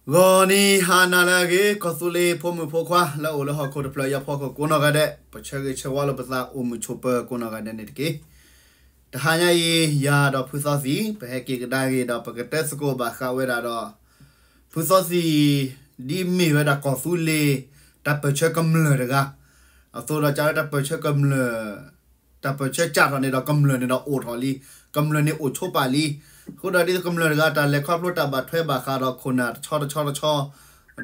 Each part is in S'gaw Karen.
ဂီၤနံၤဟါနၤလၢအဂ့ၤ ကီၢ်သူလ့ၤဖိမုၣ်ဖိခွါ လၢအအိၣ်လၢဟီၣ်ခိၣ်တဖျၢၣ်အံၤအဖီခိၣ်ကိးနီၢ်ဂၤဒဲး ပဆၢဂ့ၤဆၢဝါလိာ်ပသးအိၣ်မုာ်ဆိးပၢၤကိးနီၢ်ဂၤဒဲးန့ၣ်တက့ၢ်. တဟါညါအံၤ ယၤဒီးဖုသီသံၣ် ပဟဲက့ၤကဒါက့ၤဒီး ပကတဲသကိးဘၣ်ဃးဝဲဒၣ်ဒီး ဖုသီသံၣ် ဒ်မ့ၢ်ဝဲဒၣ်ကီၢ်သူလ့ၤ တၢ်ပၢၢ်ဆၢကမျၢၢ်တဂၤ အသိးဒီးကးလၢတၢ်ပၢၢ်ဆၢကမျၢၢ် တၢ်ပၢၢ်ဆၢစးထီၣ်န့ၣ်ဒီးကမျၢၢ်န့ၣ်ဒီးအိၣ်ထီၣ်လံ, ကမျၢၢ်န့ၣ်အိၣ်ဆိးပာ်လံ. အဃိဒီးဒ်သိးကမျၢၢ်တဂၤ တၢ်လဲၤခီဖျိတၢ်ဘၣ်ထွဲဘၣ်ဃးဒီးခိၣ်နၢ်တဆီတဆီတဆီ,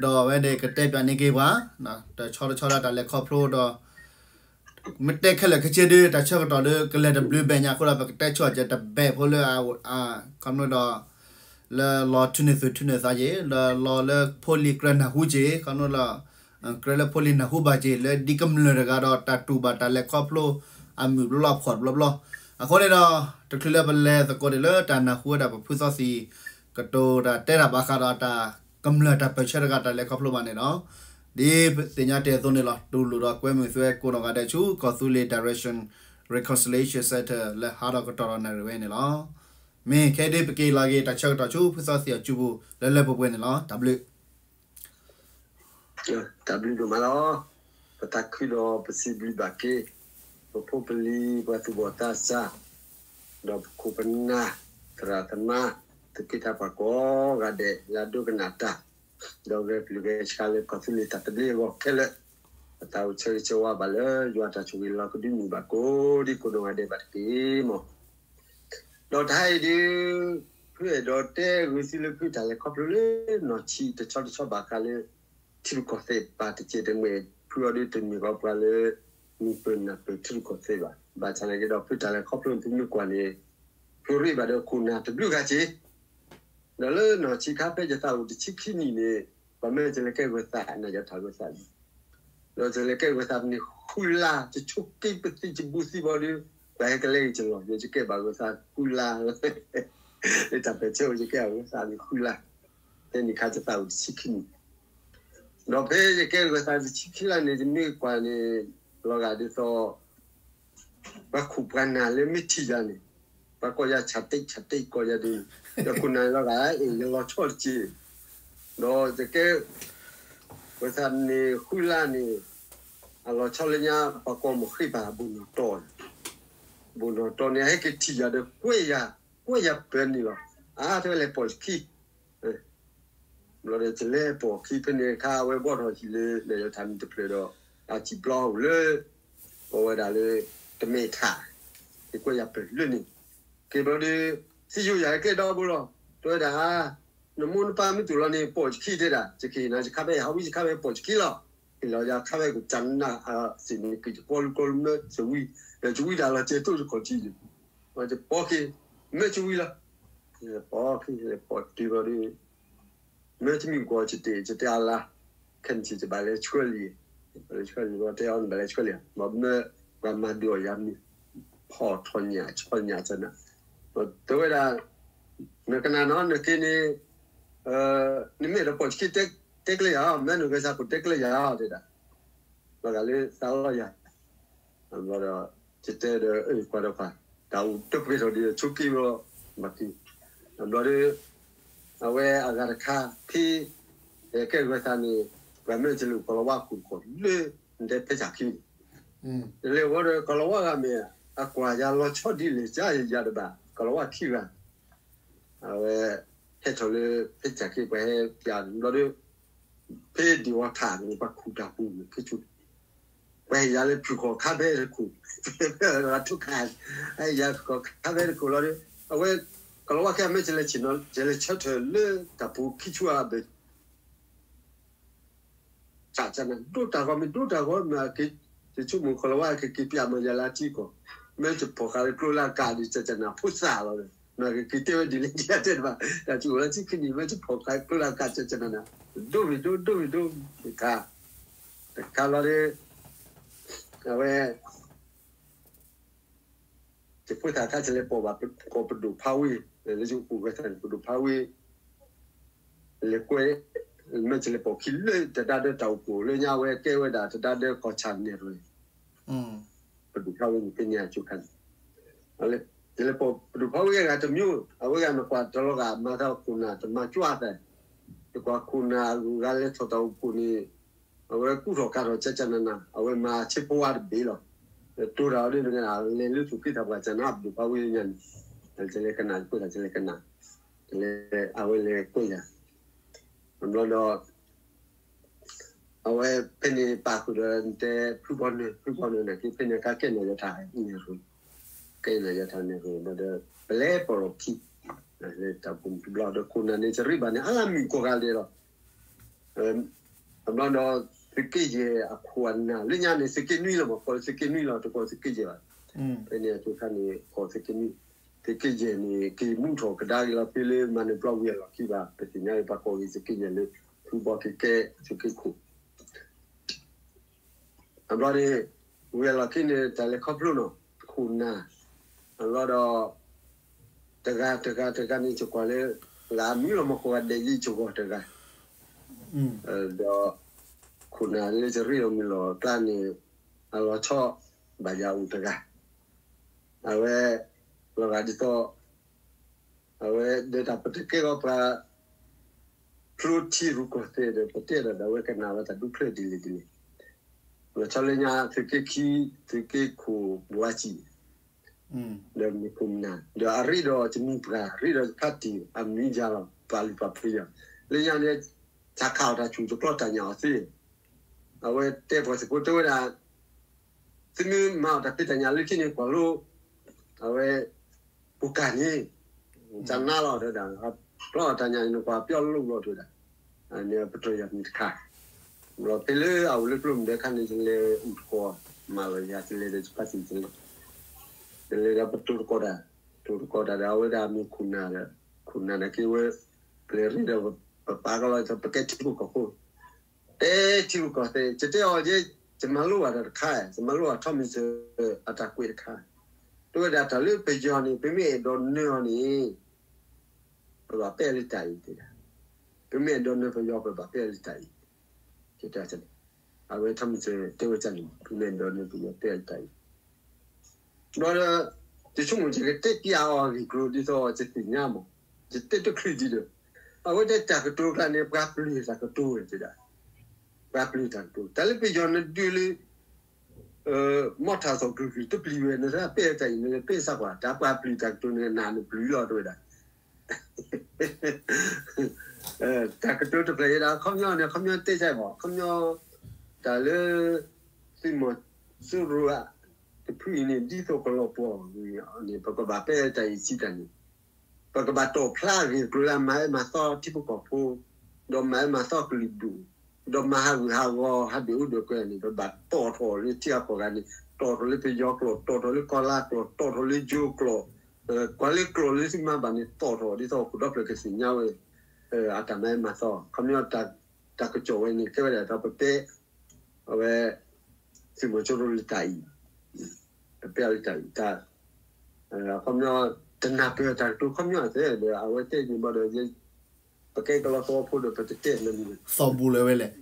ဒီးအဝဲန့ၣ်ကတဲပၠးန့ၢ်က့ၤပှၤ တဆီတဆီလၢတၢ်လဲၤခီဖျိဒီး မ့ၢ်တဲခဲလၢာ်ခဲဆ့ဒီး တၢ်ဆၢကတီၢ်ဒီး ကလဲၤတဘျုးဘဲၣ်ညါအဃိဒီး ပကတဲဆူၣ်အကဲတဘဲၣ်ဖိလၢ ခီဖျိဒီး လၢလီၤထုးန့ၢ်သူၣ်ထုးန့ၢ်သးက့ၤ လၢလီၤလၢဖိလံၤကြၢးနၢ်ဟူက့ၤ ခီဖျိလၢ ကြၢးလၢဖိလံၤနၢ်ဟူဘၣ်က့ၤ လၢဒ်ကမျၢၢ်တဂၤဒီးတၢ်တူၢ်ဘၣ်တၢ်လဲၤခီဖျိ အမုာ်ဘျီဘျီဖှီၣ်ဘျီဘျီ. အဃိန့ၣ်ဒီး တချုးလၢပလဲၤသကိးန့ၣ်လၢတၢ်နၢ်ဟူဝဲဒၣ်ပဖုသီသံၣ် ကတိၤတၢ်တဲတၢ်ဘၣ်ဃးဒီးတၢ်ကမျၢၢ်တၢ်ပၢၢ်ဆၢတဂၤတၢ်လဲၤခီဖျိဘၣ်န့ၣ်ဒီး ဒ်ပသ့ၣ်ညါတ့ၢ်အသိးန့ၣ်လီၤ. တူၢ်လိာ်ဒီးကွဲမုာ်သုဝဲကိးနီၢ်ဂၤဒဲးဆူ ကီၢ်သူလ့ၤ Direction Reconciliation Center လၢဟးဒီးကတီၢ်ဒီးနၣ်ရံၣ်ဝဲန့ၣ်လီၤ. မ့ၢ်ခဲအံၤဒ်ပက့ၤလီၤက့ၤတၢ်ဆၢကတီၢ်ဆူ ဖုသီသံၣ်အစုပူၤ လၢလၢပှဲၤပှဲၤန့ၣ်လီၤ. တၢ်ဘျုး တၢ်ဘျုးဒိၣ်မးလီၤ. ပသးခုဒီးပစံးဘျုးဘၣ်က့ၤ ပဖိပလံၤ ပှၤသူၣ်ဘီၣ်သးစၢ် ဒီးပခိၣ်ပနၢ် သရၣ်သမါ သူၣ်က့သးပှၢ်ကိးဂၤဒဲး လၢအဒိကနၣ်တၢ် ဒီးဂဲၤပျုၢ်ဂဲၤဆှးလၢကီၢ်သူလ့ၤတၢ်သဘျ့အဂီၢ်ခဲလၢာ်, ပသးအိၣ်ဆၢဂ့ၤဆၢဝါဘၣ်လၢ ယွၤတၢ်ဆိၣ်ဂ့ၤလီၤကဒုမုၢ်ဘၣ်ကိးဒံကိးနီၢ်ဂၤဒဲးဘၣ်တက့ၢ်မး. ဒီးတဟါအံၤဒုး ဖုအဲၣ်ဒိးတဲဂုာ်သုလၢဖုတၢ်လဲၤခီဖျိလၢနီၢ်ဆံးတဆီတဆီဘၣ်ဃးလၢ ထံရူၢ်ကီၢ်သဲးပၢ်တကဲးတမှဲၤ ဖုအီၤဒုးတမ့ၢ်ဃီပှၤလၢ မုၢ်ပၢၢ်နၢ်ပၢၢ်ထံရူၢ်ကီၢ်သဲးဘၣ်. ဘၣ်ဆၣ်သနာ်က့ဒီး ဖုတၢ်လဲၤခီဖျိဖုမ့ၢ်ကွၢ်န့ၣ် ဖုရ့ဘၣ်ဒီးခိၣ်နၢ်တဘျုးဂၤက့ၤ ဒီးလၢနီၢ်ဆံးခါဖဲယသးအိၣ်တဆံခံနံၣ်န့ၣ် ပှၤမၢယလဲၤကဲဂၢၢ်သး နယီၤထၣ်ဂၢၢ်သးန့ၣ်, ဒီးယလဲၤကဲဂၢၢ်သးန့ၣ်ဃုလါ ယဆိးက့ပသံၣ်ယဘူၣ်သံဘီဒီး ပှၤဟဲကလဲက့ၤယလီၢ် ယကဲဘၣ်ဂၢၢ်သးဃုလါ လၢတၢ်ပၢၢ်ဆၢအိၣ် ယကဲဘၣ်ဂၢၢ်သးန့ၣ်ဃုလါ, ဖဲန့ၣ်ခါယသးအိၣ်တဆံခံနံၣ်, ဒီးဖဲယကဲဂၢၢ်သးတဆံခံလါန့ၣ် ယမ့ၢ်ကွၢ်န့ၣ် လီၤဂာ်ဒ်သိး ပှၤခိၣ်ပှၤနၢ်လၢမ့ၢ်ထံၣ်ယၤန့ၣ် ပှၤကိးယၤဆးတ့ဆးတ့ကိးယၤဒ်န့ၣ်, ယခိၣ်နၢ်လီၤဂာ် အ့ၣ် ယလီၤဆီတက့ၢ်, ဒီးယကဲ ဝဲသးန့ၣ်ဃုလါန့ၣ် အလီၤဆီလၢညါ ပှၤကိးမ့ၢ်ဃ့ဘၣ်ဘိၣ်နီၢ်တီန့ၣ်, ဘိၣ်နီၢ်တီန့ၣ် အဟဲက့ၤထံၣ်ယၤဒီး ကွဲးယၤ ကွဲးယၤပၢၤန့ၣ်လီၤ. အါ တဲဝဲလဲၤပိာ်ယခံ ဘျီဒီး ယလဲၤပိာ်ခံဖဲန့ၣ်အခါ အဝဲဘီၣ်ထီၣ်ဟံၣ်လၢ နယီၤထၣ်မံၤတဖျၢၣ်ဒီး အစံာ်ပျီအိၣ်လၢ ကိးဝဲဒၣ်လၢ တမဲာ်ထၣ်, ယကွဲးယၤပၢၤလၢန့ၣ်, က့ၤဘျီဒီး စံယိၤယၤကျဲဒီဘိလီၤ, တဲဝဲဒၣ် နမိၢ်နပၢ်မ့ၢ်တုၤလီၤန့ၣ် ပိာ်ယခံတဲဒၣ်, ယက့ၤနၤ ယခါဖဲဟးဝံယခါဖဲပိာ်ယခံလီၤ, က့ၤလီၤယခါဖဲကစၢ်နၢ်အစ့ၣ်န့ၣ် က့ၤယပီလူကီလူမၢယဝံ, ယဝံဒၣ်လီၤကဲတိၢ်ယခီၣ်ထံးန့ၣ်, ယပိာ်က့ၤ မၢယဝံလီၤ, ယပိာ်က့ၤ ယပိာ်တုၤဘျီဒီး မ့ၢ်တမံၤကီး ယတဲ ယတဲအါလါ, ခဲမုၢ်ဆ့ၣ် ယဘၣ်လဲၤဆှၢလံာ်, ယဘၣ်လဲၤဆှၢလံာ် ဘျီတဲအီၤ နဘၣ်လဲၤဆှၢလံာ်ဧါ, ဘၣ်မၢ ပှၤမၤဒုးအီၣ်ယၤမ့ၢ် ဖီၣ်ထီၣ်ညၣ် ဆီညၣ်စၢနၤ, တဲဝဲဒၣ် နကနၣ်နီၤ နက့ၤန့ၣ် နမ့ၢ်ဒီးပိာ်ယခံ တဲကျဲယၤ, မ့ၢ်နဂဲၤဆၢခိၣ်တဲကျဲယၤ တဲဒၣ် ဘၣ်ဂၤလၢသးလီၤယၤ, ဘျီဒီး ယတဲဒီး အၢ ကွၢ်ဒီးကွၢ်, တၢ်အိၣ်တပှဲၤထီၣ်ဒီး ဆိးက့ဘျီ, ဘၣ်က့ၤ, ဘျီဒီး အဝဲအဂၤတခါ ဖဲ ကဲဂၢၢ်သးန့ၣ် ပှၤမၢယလဲၤအိၣ်ကီၤလၤဝါခိၣ်တခီၣ်လၢ နတဲဖဲဆၣ်ခံန့ၣ်, ယလဲၤဝဲဒီးကီၤလၤဝါဂၤမ့ၢ် အကွၢ်ယၤလီၤဆီဒ်လဲၣ် ယၤယၤတဘၣ် ကီၤလၤဝါခံဂၤ အဝဲ ဟဲထီၣ်လၢ ဖဲဆၣ်ခံပှၤဟဲပျးန့ၣ်ဘျီဒီး ဖဲဒံၣ်ဝီထၣ်န့ၣ် ပှၤခူၣ်တၢ်ပူၤန့ၣ် ဖဲဆူ ပှၤဟ့ၣ်ယၤလၢဖုၣ်ခီၣ်ခါဖဲတခိၣ်, ထုခါ ဟ့ၣ်ယၤဖုၣ်ခီၣ်ခါဖဲတခိၣ်လီၤဒီး အဝဲ ကီၤလၤဝါခံဂၤမ့ၢ်လဲၤဆၢထၢၣ်လၢတၢ်ပူၤခံဆူအဘၢၣ် စၢ်ကနၣ် ဒိတၢ်ဂီၤမ့ၢ်ဒိတၢ်ဂီၤမ့ၢ်အက့ၤ ယဆိကမိၣ်ကီၤလၤဝါက့ၤက့ၤပျးမၤယၤလၢထံကီၢ်, မ့ၢ်တဖီၣ်ဃာ်လၢကျိလၢအကးဒီး စၢ်ကနၣ်ဖိသၣ်လီၤ, မ့ၢ်က့ၤက့ၤတဲဝဲဒ်လဲၣ်ဒ်လဲၣ်တဲတဘၣ်, တၢ်ကအိၣ်လၢထံခံနံၣ် မ့ၢ်တဖီၣ်ဃာ်ကျိလၢအကး စၢ်ကနၣ်နၤ ဒိမ့ၢ်ဒိ ဒိမ့ၢ်ဒိ တခါ, တခါလီၤဒီး အဝဲ ယဖိသၣ်ခါ ယလဲၤပိာ်ဘၣ် ကိးပဒိၣ်ဖးဝ့ၢ်, လၢယအိၣ်ပူၤဝဲသၣ်န့ၣ် ပဒိၣ်ဖးဝ့ၢ်, လဲၤကွဲး, မ့ၢ်ယလဲၤပိာ်ခံလၢတဒါဒၢတၢ်အိၣ်ဖှိၣ်လၢညါ အဝဲကဲဝဲဒၣ်တဒါဒၢကီၢ်ဆၣ်နဲၣ်ရွဲၣ်, ပဒိၣ်ဖးဝ့ၢ်န့ၣ် ဖဲန့ၣ်အစိၤခါန့ၣ်, ယလဲၤပိာ်ပဒိၣ်ဖးဝ့ၢ်အဂၤတမံၤ, အဝဲဂၤနကွၢ်တလီၤဂာ် မၤသးခိၣ်နၢ်တမၤကွၢ်သး, ယကွၢ်ခိၣ်နၢ်အဂုၤအဂၤလဲၤထီၣ်တၢ်အိၣ်ဖှိၣ်န့ၣ်, အဝဲကူၣ်ထီၣ်ကၤထီၣ်ကၠၢ်ကၠၢ်နးနး, အဝဲမၤဆ့ဖိဝါတဘ့ၣ်လီၤ. တိၢ်တၢ်အီၤဒ်န့ၣ် လဲၤလၢသူၣ်က့သးပှၢ်ကၠၢ်နးအဘျုးဖးဝဲညါန့ၣ်, တလဲၤကနၣ်ကွဲးတၢ် တလဲၤကနၣ်, တလဲၤအဝဲလဲၤကွဲးယၤ, ဘျီဒီး အဝဲဖဲန့ၣ်ပာ်ဃုာ်ဒီး နတဲဖုဘီနၢၤ ဖုဘီနၢၤန့ၣ်က့ ဖဲန့ၣ်ကါကဲနီၢ်ယီၤထၢ်န့ၣ်ရူၤ, ကဲနီၢ်ယီၤထၢ်န့ၣ်ရူၤ ဘျီဒီး ပလဲၤပိာ်လီၢ်ခံ, လၢတၢ်ပူၤတဘျီဒီး ခိၣ်နၢ်န့ၣ် စရံးဘၣ်န့ၣ် အါလၢမုၣ်ကီၢ်ဂၤဒဲးလီၤ. အဘျီဒီး သုးက့ယဲၢ်အခိၣ်အနၢ် လၢညါန့ၣ် သုးက့နွံလီၤမး ကိးသုးက့နွံလီၤ တကိးသုးက့ယဲၢ်ဘၣ်. ဖဲန့ၣ်အခိၣ်ခါန့ၣ် ကိးသုးက့နွံ, သုးက့ယဲၢ်န့ၣ် က့ၤမူထီၣ်ကဒါက့ၤလီၤ ဖဲလၢမၤနၢၤပျီဝံၤအလီၢ်ခံဘၣ် ပသ့ၣ်ညါလၢပှၤကိးက့ၤသုးက့ယဲၢ်လၢ ဖုဘီက့ၤကဲသုးက့ခိၣ် အဘျီန့ၣ် ဝံၤအလီၢ်ခံန့ၣ် တၢ်လဲၤခီဖျိနီၤ ခိၣ်နၢ်, အဘျီဒီး တဂၤတဂၤတဂၤန့ၣ် ယကွၢ်လၢ ဂၤမုၢ်လီၤမီၢ်ကိးဂၤဒဲးယံၤကဂီၢ်တဂၤ, ဒီး ခိၣ်နၢ်လၢယရ့အီၤမုၢ်လီၤကျါန့ၣ် အလီၤဆီ ဘၣ်ယၤအိၣ်တဂၤ, အဝဲ လီၤဂာ်ဒ်သိး အဝဲဒၣ်တၢ်ပတကဲဂီၤပှၤ ဖျိထံရူၢ်ကီၢ်သဲးဒီး ပတဲဒီး ဒီးအဝဲကနၣ်ဝဲတၢ်ဒူဖျၢၣ်ဒ်လဲၣ်ဒ်လဲၣ်, လီၤဆီလၢညါသုးက့ခံ သုးက့ခိၣ်ဘှါစံၣ် ဒီးမုၢ်ခိၣ်မနၤ ဒီးအရ့ဒီးယမုၢ်ပှၢ် ရ့ဒီးယဖါတံၢ် အမံၤယၤလီၤ ပာ်လုၢ်ပာ်ပှ့ၤယၤ, လၢညါန့ၣ် တၢ်ခးအီၣ်တၢ်ဆူၣ် တကျီတၢ်ညၣ်အီၤသ့, အဝဲတဲပှၤသုးဖိတဲဝဲဒၣ် သုမ့ၢ်မၤအီၣ်တၢ်ဖံးတၢ်ညၣ်လၢခံန့ၣ် ကွၢ်လိ အဝဲ ပူၤကၢ်န့ၣ် တၢ်နါလီၤတဲဝဲဒၣ် ကျီအီၣ်တၢ်ညၣ်န့ၣ် နကွၢ်ပျီလိၣ်လီၤတဲဝဲဒၣ်, န့ၣ်ပတြၢၤယၤမံၤတခါ, ဒီးဖဲလၢအအိၣ်လၢကျိမုၢ်ဒဲခါန့ၣ် ယလဲၤအိၣ်တဃီ မၤလီၤယၤ ယလဲၤဒီးယဖါတံၢ် ယလဲၤဒီးပတိၤတကီးတၢ်, တိၤတကီးတၢ်ဒီး အဝဲဒၣ်မ့ၢ်ခိၣ်နၢ်ဒီး ခိၣ်နၢ်န့ၣ်က့ဝဲ ပလဲၤရ့ဒီး ပပာ်ကလီၤ ပကဲထံဖိကီၢ်ဖိ တဲထံဖိကီၢ်ဖိ ယတဲအီၤ ယမၤလိဘၣ်တၢ်တခါ ယမၤလိဘၣ်ထီၣ်မံၤစၢၤအတၢ်ကွဲးတခါ, တဲဝဲဒၣ်တၢ်လၢပယီၤန့ၣ် ပမ့ၢ်အဲၣ်ဒိးနၢၤအီၤန့ၣ် ပဘၣ်ပဲာ်လၢတၢ်အံၤတဲဒၣ်, ပမ့ၢ်အဲၣ်ဒိးနၢၤပယီၤ ပဘၣ်ပဲာ်လၢတၢ်အံၤ, အဝဲထီၣ်မံၤစၢၤတဲဝဲဒၣ်န့ၣ် ပမ့ၢ်အဲၣ်ဒိးနၢၤပယီၤ ပဲာ်လၢတၢ်အံၤ ဘျီဒီး ယဆိကမိၣ်ယကတဲပျးအီၤအဂ့ၢ်ကျိၤ ဒ်သိးယသ့ၣ်ညါမး, ယတဲတချုးဒံးဒီး အဝဲတဲတၢ်ကတိၤကျါန့ၣ် ပှၤပျံၤတၢ်ကတိၤဝဲတဲဒၣ်, ပှၤပျံၤတၢ်ကတိၤ တၢ်လၢပယီၤနဒုးလၢ မီၢ်ထၢ်သီၣ်ကလုာ်ကလုာ်တပျံၤဝဲ နတၢ်ပဲာ်တၢ်အံၤ နလဲၤပဲာ်စၢ်ကွၢ် တၢ်ပှၤပျံၤတၢ်ကတိၤန့ၣ် နနၢ်နပျံၤလီၤတဲဝဲဒၣ် တၢ်ကတိၤတဖျၢၣ်အံၤဒၣ် ခီပညီန့ၣ် ခီပညီတဲဆၢမး ခီပညီ တၢ်လၢ သုးမီၤစိရိၤ တဖုအံၤန့ၣ် ဒ်သိးကလီၤပှီၢ်န့ၣ် ပကဘၣ်ပဲာ်တၢ်အံၤစံးတၢ်န့ၣ် ပကဘၣ်တီၣ်ဖျါအဂ့ၢ်အကျိၤလၢအမၤအၢမၤသီထံဖိကီၢ်ဖိ ဒီးမၤအၢမၤသီကလုာ်ဒူၣ် ဒီးမၤဟးဂူာ်ဟးဂီၤဟးဒွဲၣ်အူဒွဲၣ်ကဲန့ၣ် ပဘၣ်တီၣ်ထီၣ်လၢထံဂၤကီၢ်ဂၤန့ၣ် တီၣ်ထီၣ်လၢပယီၤကျိာ် တီၣ်ထီၣ်လၢကီၢ်လါကျိာ် တီၣ်ထီၣ်လၢယိၤကျိာ် ကွၢ်လၢကျိာ်လၢသုမၤဘၣ်န့ၣ် တီၣ်ထီၣ်ဒ်သိးဟီၣ်ခိၣ်ဒီဖျၢၣ်ကသ့ၣ်ညါဝဲ အတၢ်မၤအၢမၤသီ ခီပညီ တၢ်ကစီၣ်ဝဲန့ၣ် ကဲဝဲဒၣ်ဒီးပပဲ အဝဲ သုးမီၤစိရိၤလၢတၢ်အံၤ ပပဲလၢတၢ်အံၤ တၢ် ခီပညီ တနၢ်ပၢၢ်တၢ်ကတိၤခီပညီအသဲဒီး အဝဲတဲန့ၣ်ဘၣ်ဒီး ပကဲကလီသဝီဖိဒီး ပတတဲနမံၤ သီဘူၣ်လၢဝဲလဲၣ်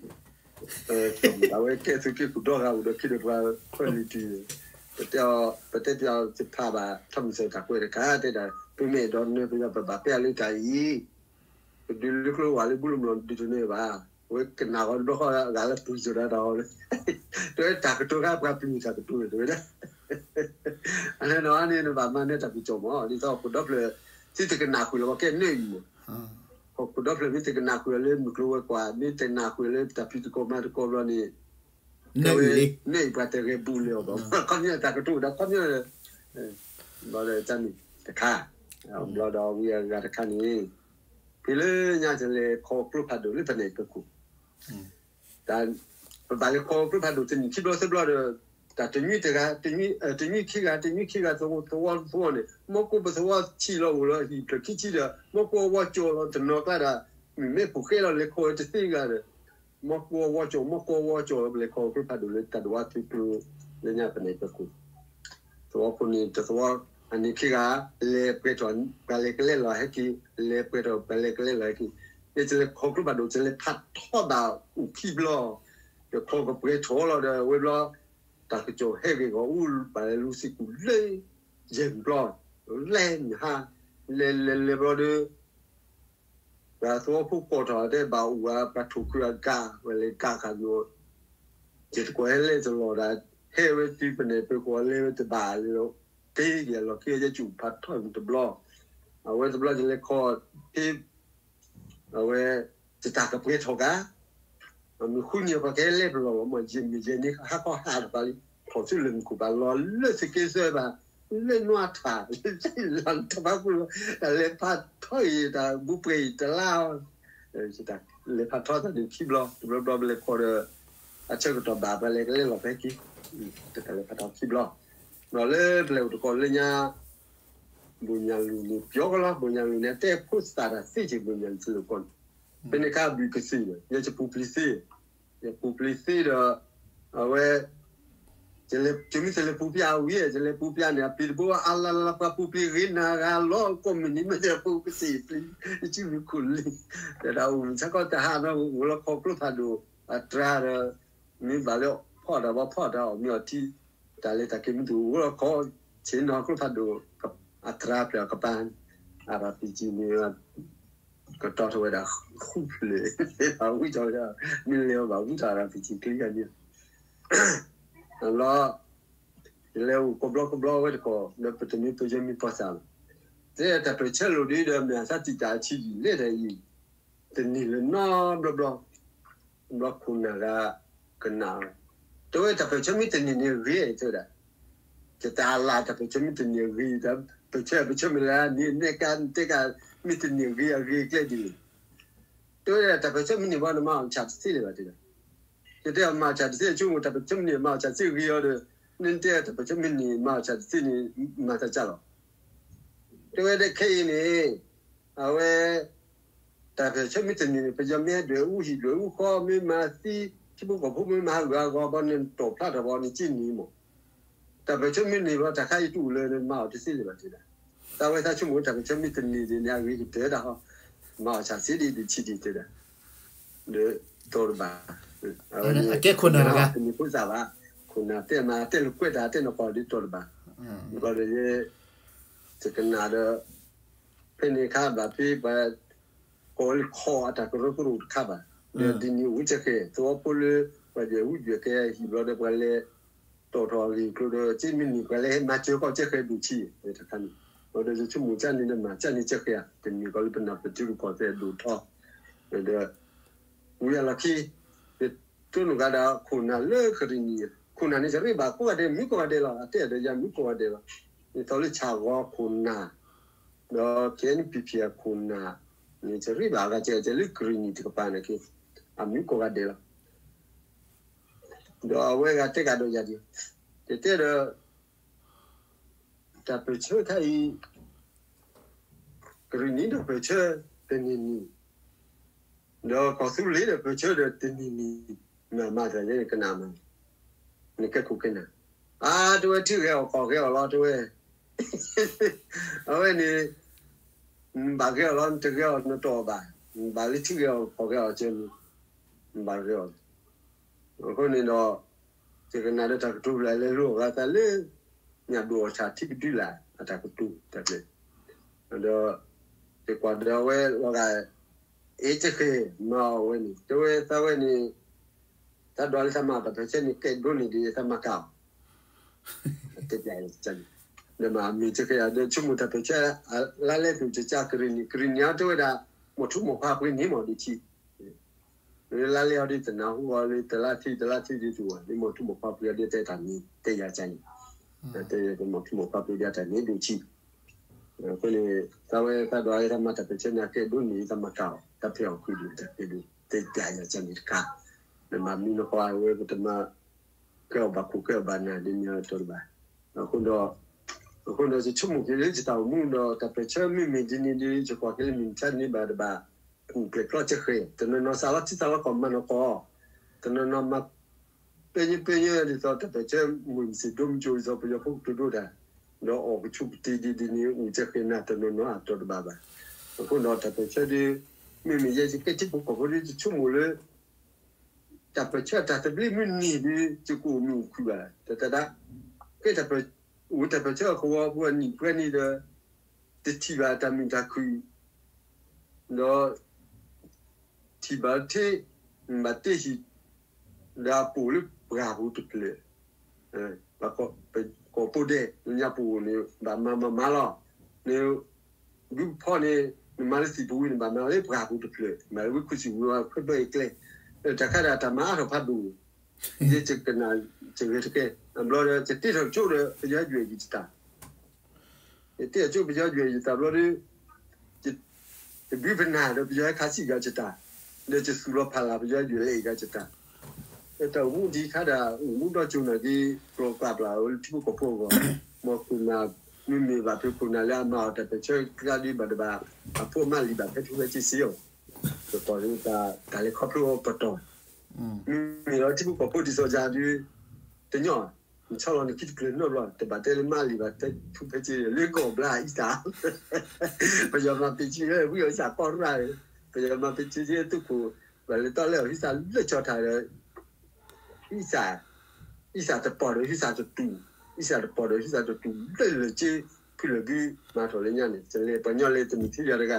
အဝဲကဲသုးက့ဃုာ်ဒီဂၤအိၣ်ဒီးခံဒီးပှၤခွဲးလံၤတံၢ် ပတဲ ပတဲပျးယဖးဘၣ် ထီၣ်မံၤစၢၤတၢ်ကွဲးတခါ တဲဒၣ် ပမ့ၢ်အဲၣ်ဒိးနၢၤပယီၤ ပဘၣ်ပဲအလၢတၢ်အံၤ ပဒုးလၢကျိဝဲလၢဘူၣ်လၢမလီၤ ဒုးတနၢၤဘၣ် အဝဲကနၣ်ဃီတဘျီဃီ အဂၤလၢပှံၤစၢၤဒၣ်တၢ်ဃီလၢ တဲတၢ်ကတိၤခါ ပှၤပျံၤတၢ်ကတိၤန့ၣ်တဲဝဲဒၣ် အန့ၣ်ဒီးန့ၣ် နဘၣ်မၤနၢၤတၢ်ကစီၣ်မး ဒ်သိးဟီၣ်ခိၣ်ဒီဖျၢၣ် သုတကနၣ်ဃုာ်လၢၤဘၣ်ကဲနၢအံၤမး ဟီၣ်ခိၣ်ဒီဖျၢၣ်မ့ၢ်တကနၣ်ဃုာ်လၢမုၢ်ကျိၤဝဲၤကွာ် မ့ၢ်တနၣ်ဃုာ်လၢတၢ်ဖံးသကိးမၤသကိးဘျီန့ၣ် နၢအံၤလံ နၢအံၤပှၤတဂဲၤဘူးလၢၤအီၤဘၣ် ခီပညီတၢ်ကတိၤဒီးခီပညီ ဘျီဒီးတၢ်န့ၣ်တခါ ဘျီဒီးဝံၤအဂၤတခါန့ၣ် ဖဲလၢညါတလဲၤခီကျိဖးဒိၣ်လၢပနံၣ်ပၢၢ်ခိၣ် တၢ် ပဘၣ်လဲၤခီကျိဖးဒိၣ်တနံၣ်ခံဘျီသၢဘျီဒီး တၢ်တနွံတဂၤ တနွံခံဂၤ တနွံခံဂၤ သဝီသဝီန့ၣ် မီၢ်ကိၢ်ပသဝီဆံးလီၤအိၣ်လီၤဟံၣ်ဖျၢၣ်ခံဆံဒီး မီၢ်ကိၢ်အဝီကၠီၣ်လီၤတနီၤကျါဒီး မ့ၢ်မဲာ်ဖိဃဲလီၤလဲၤခီဝဲတသ့ဂၤဒီး မီၢ်ကိၢ်အဝီကၠီၣ် မီၢ်ကိၢ်အဝီကၠီၣ်လီၤ ပလဲၤခီကျိဖးဒိၣ်လၢတၢ်ဒိးဝါသုးကျိ လၢညါပနံၣ်ပၢၢ်ခိၣ် သဝီဖိန့ၣ် တသဝီ အနံၣ်ခံဂၤ လဲၤပှဲၤထီၣ် ပှၤလဲၤကလဲလီၤဟဲက့ၤ လဲၤပှဲၤထီၣ် ပှၤလဲၤကလဲလီၤဟဲက့ၤ ယတလဲၤခီကျိဖးဒိၣ် တလဲၤဖးထီဘၣ်အိၣ်ခံဘျီ ယခီကပှဲၤထီၣ်လီၤဒီး အဝဲဘျီ တၢ်ကစီၣ်ဟဲဂ့ၤဂီၤအူဘၣ်လဲၤလူၤသံကွံာ်လၢ ယဲၢ်ဘျီ လဲၤနဟါ လဲၤလဲၤလဲၤဘျီဒီး ပှၤသဝီဖိကိးထီၣ်တဲဘၣ်အိၣ်ဝဲပှၤထိၣ်ခုအကါ ဝဲလဲၤကါခါယိာ် ယတကွၢ်ဟဲလဲၤတလီၤဒၣ် ဟဲဝဲတုၤပနဲၣ်ပၢၤဃီလဲၤဝဲတဘၣ်လၢ က့ၤက့ၤအလီၢ်ခံယဲၢ်ကူၣ်ဖးထီၣ်တဘျီ အဝဲတဘျီယလဲၤခီၣ်ဖဲ အဝဲ တတၢ်ကပှဲၤထီၣ်ကါ မ့ၢ်ဃုနံၤပှၤကဟဲလဲၤပလီၢ်လီၤ မ့ၢ်ယဲၢ်မ့ၢ်ယဲၢ်န့ၣ် ဟးခီဟးတပၤလံ ထီၣ်ဆူလၢမူခိၣ်ဘၣ်လီၤလၢသက့စၢၤဘၣ် လၢနွအထၣ် လၢလၢတၢ်ဖးပူၤလီၤ တၢ်လဲၤဖးထီအံၤ တၢ်ဘူးပှဲၤအံၤတလါ တၢ်လဲၤဖးထီသးန့ၣ်ခံဘျီ တဘျီဘျီပလဲၤခီၣ်ဒီး အဆၢကတီၢ်ဘၣ်ပလဲၤကလဲၤလီၤဖဲက့ၤ တၢ်လဲၤဖးထီခံဘျီ ဒီးလၢပလဲၤအိၣ်တကီၢ်လၢညါ ဘိၣ်ညၣ်လူၢ်န့ၣ် ပျီကလီၤ ဘိၣ်ညၣ်လူၢ်န့ၣ် အတဲဖိသၣ်တၢ်သ့က့ၤ ဘိၣ်ညၣ်လူၢ်သ့ၣ်တဖၣ်န့ၣ် ဖဲန့ၣ်ခါဘုၣ်ကသ့ၣ်ဒီး ယဲယပူၤပျံၤသ့ ယပူၤပျံၤသ့ဒီး အဝဲ ယလဲၤ ယမ့ၢ်တလဲၤပူၤပျံၤအဝံၤ ယလဲၤပူၤပျံၤန့ၣ် အပျံၤတဘိအါလါလါ ပှၤပူၤပျံၤဂ့ၤနၤဂၤလီၤ ကိးမုၢ်နံၤမ့ၢ်တပူၤကသ့ၣ်ပျံၤ ယစုမုၢ်ခိၣ်လံ တၢ်အိၣ်မုၢ်ဆါခီတဟါနီၤ အိၣ်လီၤခီကျိဖးဒိၣ် အတြၤဒီး မ့ၢ်ဘၣ်လၢဖီၣ်တၢ်ဘၣ်ဖီၣ်တၢ်အီၣ်မ့ၢ်အီထံ တၢ်လဲၤတၢ်က့ၤမ့ၢ်တအိၣ်လီၤခီ ဆ့ၣ်နီၤကျိဖးဒိၣ် အတြၤဖျၢၣ်အကပၤ အရၤပံကံန့ၣ် ကတီၤထီၣ်ဝဲဒၣ်ဃုဖျၢၣ် အဝံထီၣ်ဝဲဒၣ် မ့ၢ်လဲၤအီၤဘၣ်ဝံထီၣ် အရၤပံကံ ကျံဂၤန့ၣ် လီၤ ယလဲၤအိၣ်ကဘျီကဘျီဝဲတကီၢ် ဒီးပတမ့ၢ်ပယီၤမ့ၢ်ပီၢ်သၣ်လီၤ တဲတၢ်ပၢၢ်ဆၢလိာ်ဒ်ဒီး မ့ၢ်အသးတံာ်တာ်အဆံးယံာ်လဲၣ်ဒီးအံၤ တနံၤလၢနီတဘျီဘျီ ဘျီခိၣ်နၢ်ဂၤကနၣ်ဝဲ တဲဝဲတၢ်ပၢၢ်ဆၢမ့ၢ်တနံၤန့ၣ်ဂ့ၤတဲဝဲဒၣ် ယတၢ်လၢ်တၢ်ပၢၢ်ဆၢမ့ၢ်တနံၤအဂ့ၤ တၢ်ပၢၢ်ဆၢ ပၢၢ်ဆၢမ့ၢ်လၢနံၤနဲၣ်ကါ နတဲကါ မ့ၢ်တနံၤအဂ့ၤ အဂ့ၤကျဲဒ်လဲၣ် တဲဝဲဒၣ်တၢ်ပၢၢ်ဆၢမ့ၢ်နံၤဘၣ် နမၤအီၣ်ဆၣ်တသ့လၢၤဘၣ်တဲဒၣ် ယတဲအီၤမၤအီၣ်ဆၣ်တသ့ ဆိကမိၣ်တၢ်ပၢၢ်ဆၢမ့ၢ်နံၤ မၤအီၣ်ဆၣ်တသ့ဂ့ၤအီၤဒီး နတဲတၢ်ပၢၢ်ဆၢမ့ၢ်နံၤ မၤအီၣ်ဆၣ်တသ့န့ၣ် မၤသးကၢ်လီၤ တဲဝဲဒၣ်ခဲအံၤန့ၣ် အဝဲ တၢ်ပၢၢ်ဆၢမ့ၢ်တနံၤန့ၣ် ပယီၤမ့ၢ်ဟဲဒွဲၣ်အူဟံၣ်ဒွဲၣ်အူဃီ မ့ၢ်မၤသံ ထံဖိကီၢ်ဖိမ့ၢ်မၤဟးဂူာ်ဟးဂီၤဘၣ်န့ၣ် နတီၢ်ဖျါထီၣ်ဘၣ်န့ၣ် က့နံၤမး တၢ်ပၢၢ်ဆၢမ့ၢ်နံၤဘၣ် တၢ်ခါအံၤတအိၣ်လၢနမၤအီၣ်တသ့လၢၤဘၣ်တဲဒၣ် သးဝဲသးဆိကမိၣ်တၢ်ပၢၢ်ဆၢမ့ၢ်တနံၤဒ်န့ၣ် အဂ့ၤကတၢၢ်တၢ်ဟီ မၤအီၣ်ဆၣ်သ့ဒ်ဒ်ဆံးဒ်တဲဒၣ် ဒီးတီတဘၣ် အဝဲန့ၣ် အကဲခိၣ်နၢ်တဂၤ တမ့ၢ်ဖိသၣ်ဘၣ် ခိၣ်နၢ်တဲမၤတဲလိာ်ကွဲးတၢ်တဲနကွၢ်ဒ်တီတဘၣ် ဘျီဒီးယဲ ယကနၣ်ဒီး ဖဲန့ၣ်ခါဘၣ်ဖဲပှၤ ကိးလၢခီအတၢ်ကရၢကရိတခါဘၣ် ဒီးဒ်န့ၣ်အိၣ်ကဲဃဲ သဝီဖိလၢ ပှၤဒွဲၣ်အူဒွဲၣ်ကဲဟံၣ်ဘျီဒီးပှၤလဲၤ တီၣ်ထီၣ်အဂ့ၢ်အကျိၤဒီး က့မ့ၢ်နံၣ်ပှၤလၢဟဲမၤစၢၤကီၢ်ကဲဃဲဒိၣ်ဆံး တခါန့ၣ် ဘျီဒီးယဆိကမိၣ်ကန့ၣ်ဒီးမၤကန့ၣ်ကဲဃဲဧါ တမ့ၢ်ကီးလၢပနၢ်ပတုကပီၤသဲဒိၣ်ထီၣ် ဒီး ဝံၤအလီၢ်ခံ ယတိၢ်နီၣ်ကဒီးခိၣ်နၢ်လၢကရံၣ်နံၣ် ခိၣ်နၢ်န့ၣ် ယရ့ဘၣ်ကိးဂၤဒဲး မ့ၢ်ကိးဂၤဒဲးလီၤ အတဲဒီးယၤမ့ၢ်ကိးဂၤဒဲးလီၤ ဒ်သိးလၢဆၣ်ဂီၤခိၣ်နၢ် ဒီး KNPP အခိၣ်နၢ်န့ၣ် ယရ့ဘၣ်အဂၤကဲကဲလၢကရံၣ်နံၣ်တကပၤန့ၣ်က့ အမ့ၢ်ကိးဂၤဒဲးလီၤ ဒီးအဝဲဂၤတဲကဒီးယၤဒ် ယတဲဒီး တၢ်ပၢၢ်ဆၢခါအံၤ ကရံၣ်နံၣ်ဒီးပၢၢ်ဆၢတနံၤနံၤ ဒီးကီၢ်သူလ့ၤဒီးပၢၢ်ဆၢဒီးတနံၤနံၤ မၤမၤသးယဲကနၣ်မး နကဲခိၣ်ကဲနၢ် အါ တဲဝဲထံဂဲၤအီၣ်ကီၢ်ဂဲၤအီၣ်လီၤတဲဝဲ အဝဲန့ၣ် နဘၣ်ဂဲၤအီၣ်လီၤ နတဂဲၤအီၣ်နတအီၣ်ဘၣ် နဘၣ်လၢထံဂဲၤအီၣ်ကီၢ်ဂဲၤအီၣ်ကဲန့ၣ် နဘၣ်ဂဲၤအီၣ် အဃိန့ၣ်ဒီး ယကနၣ်ဒီးတၢ်ကတိၤလၢလဲၤလိအဂၤသးလၢ ညၣ်ဒိၣ်အီၣ်ဆၣ်ထံကဒုလာ် အတၢ်ကတိၤတၢ်ကျဲၤ ဒီး ယကွၢ်ဒီးအဝဲလီၤဂာ် အ့ၣ်ကဃ့ၢ်မၤအီၣ်ဝဲန့ၣ် တဲဝဲသးဝဲန့ၣ် သးဒွးလၢသးမၤတၢ်ပၢၢ်ဆၢန့ၣ် ကဲဒိၣ်န့ၣ်ဒ်သးမၤကၢ်အီၤ တဲပျးယၤန့ၣ် ဒီးမ့ၢ်မ့ၢ်ကဃ့ၢ်ဒီး ဆိကမိၣ်တၢ်ပၢၢ်ဆၢ လါလဲသူၣ်ကကၢ်ကရံၣ်နံၣ် ကရံၣ်နံၣ်အီၤတဲဝဲဒၣ် မိၢ်ထူမိၢ်ခွါပှ့ၤန့ၣ်မ့ၢ်ဒ်ထံ လၢလါလဲအီၤဒ်တနၢ်ဟူအီၤလၢတလါထံ တလါထံဒ်တူၢ်ဝဲ လၢမိၢ်ထူမိၢ်ခွါပှ့ၤအီၤဒ်တဲတၢ်န့ၣ် တဲယၤကန့ၣ် တဲမိၢ်ထူမိၢ်ခွါပှ့ၤဒ်တၢ်န့ၣ်ဒိၣ်ထံ အဃိန့ၣ် သးဝဲသးဒွးလၢသးမၤတၢ်ပၢၢ်ဆၢန့ၣ် ကဲဒိၣ်န့ၣ် သးမၤကၢ်အီၤ တၢ်ဖဲအီၣ်ကွံာ်ဒ်တၢ်ကဲဒိၣ် တဲပျးယၤကန့ၣ်တခါ နမၤမံနကွၢ်ဝဲ ပတမၤ ကဲအီၣ်ဘၣ်ခိၣ်ကဲအီၣ်ဘၣ်နၢ်ဒ်န့ၣ်အတီတဘၣ် အဃိဒီး အဃိဒီးယဆိကမိၣ်က့ၤလၢယတၢ်အိၣ်မူဒီး တၢ်ပၢၢ်ဆၢမ့မ့ၢ်ဒ်န့ၣ်ဒီး ယကွၢ်က့ၤလၢမုၢ်မဆါတနံၤဘၣ်တဘၣ် ကူၣ်ကျဲးကျီကဃဲၤ တနီၤနီၤစးလီၤထံစးလီၤကီၢ်မၤနီၢ်ကီၢ် တနီၤနီၤမၤ ပဲညဲပဲညဲဒ်သိးတၢ်ပၢၢ်ဆၢမုၢ်မဆ့ၣ်ဒိမကၠိဒ်သိးပယီၤဖိကတိၤဒိတၢ် ဒီးအီၣ်ကဆူၣ်ပတ့ၤဒ်ဒ်န့ၣ် အိၣ်ကဃဲၤနၢ်တနီၤနီၤအတီတဘၣ်ဘၣ် အဃိဒီးတၢ်ပၢၢ်ဆၢဒီး မ့မ့ၢ်ယဲယကဲထံဖိကီၢ်ဖိဒီး ယဆိကမိၣ်လၢ တၢ်ပၢၢ်ဆၢတၢ်သဘျ့မ့ၢ်နံၤဒီး ယကအိၣ်မ့ၢ်အိၣ်ခုၣ်ဘၣ် တၢ်တဒၣ် ကဲတၢ်ပၢၢ် အိၣ်တၢ်ပၢၢ်ဆၢအကဝီၤပူၤအနံၣ်ပှဲၤနံၤဒီး တထံၣ်ဘၣ်တၢ်မုာ်တၢ်ခုၣ် ဒီး ထံၣ်ဘၣ်ထံၣ်, နဘၣ်တ့ဟံၣ် ဒီးအပိာ်လၢပှၢ်ပူၤတဖျၢၣ်, ကိးပိဒဲး လၢညါပူၤန့ၣ် ဘၣ်မၤမၤမၤလီၤ, န ဒူဖီန့ၣ် နမၤလၢသံၣ်ပူၤဝံၤန့ၣ် ဘၣ်မၤလၢပှၢ်ပူၤတဖျၢၣ်, မၤလၢဝံခိၣ်စံၣ်ဝံၤဝဲခွဲးဘၢအံၤကျဲ, တၢ်ခါဒၣ်တၢ်မၤအါထီၣ်ဖးဒိၣ်, ယဲယကနၣ် ယဂဲၤတကဲ, အဘျီဒီး ယတ့ထီၣ်ကၠိဒီး ပယီၤဟဲယွဲၣ်ယတၢ် ယတ့ထီၣ်ကၠိပယီၤယွဲၣ်ယတၢ်ဘျီဒီး ယဘုပနၢ်ဒီးပယီၤဟဲခးစံၣ်ကၤယတၢ်, ဒီးယသူၣ်လီၤဖးလၢ်ပယီၤယွဲၣ်လၢအံၤကၤယတၢ်, တၢ်အိၣ်မူဒံးခါဒၣ် အိၣ်မူဒီကၠိနာ်က့ ကျိၤကျါပျၢ်ဝဲလၢထံဖိကီၢ်ဖိအဂီၢ်, မ်ခိၣ်နၢ် မ့မ့ၢ်ဘၣ်ဖဲခိၣ်နၢ်လၢအမၤအီၤတၢ်ပၢၢ်ဆၢကျါဒ်ဘၣ်တဘၣ် အဖိအမါလံာ်ဘၣ်ဖဲထူဖဲစ့စ့အီၤ, ကကိးလၢတၢ်လဲၤခီဖျိအပတီၢ်, မ့မ့ၢ်လီၤထံဖိကီၢ်ဖိဒ်သိးယၤဒ် တညီ နဆီလီၤနခံတဖျၢၣ်နီတဘျီ တဘၣ်တဲလၢမါလံာ်ဘၣ် တဲထူဖဲစ့လၢကီၢ်ဘျါအံသၣ်, ပယီၤမၤပ့ၤစ့ဝဲဝံအီၤအံသၣ်ကီရၣ်, ပယီၤမၤပ့ၤစ့လၢသုးခိၣ် ဘၣ်လဲၤတီလဲၤအီၤဟံသၣ်လၢကၠီၤထၣ်ဒီး အံသၣ်, အံသၣ်တပီၢ်ဒီးဟံသၣ်တတူၢ်, အံသၣ်တပီၢ်ဒီးဟံသၣ်တတူၢ် ဘျဲၣ်လၢက့ ဖုလၢာ်ဘု မၤထီၣ်လၢညါန့ၣ် တလဲၤပှၤညီလဲၤတမုာ်ထံယၤတဂၤ,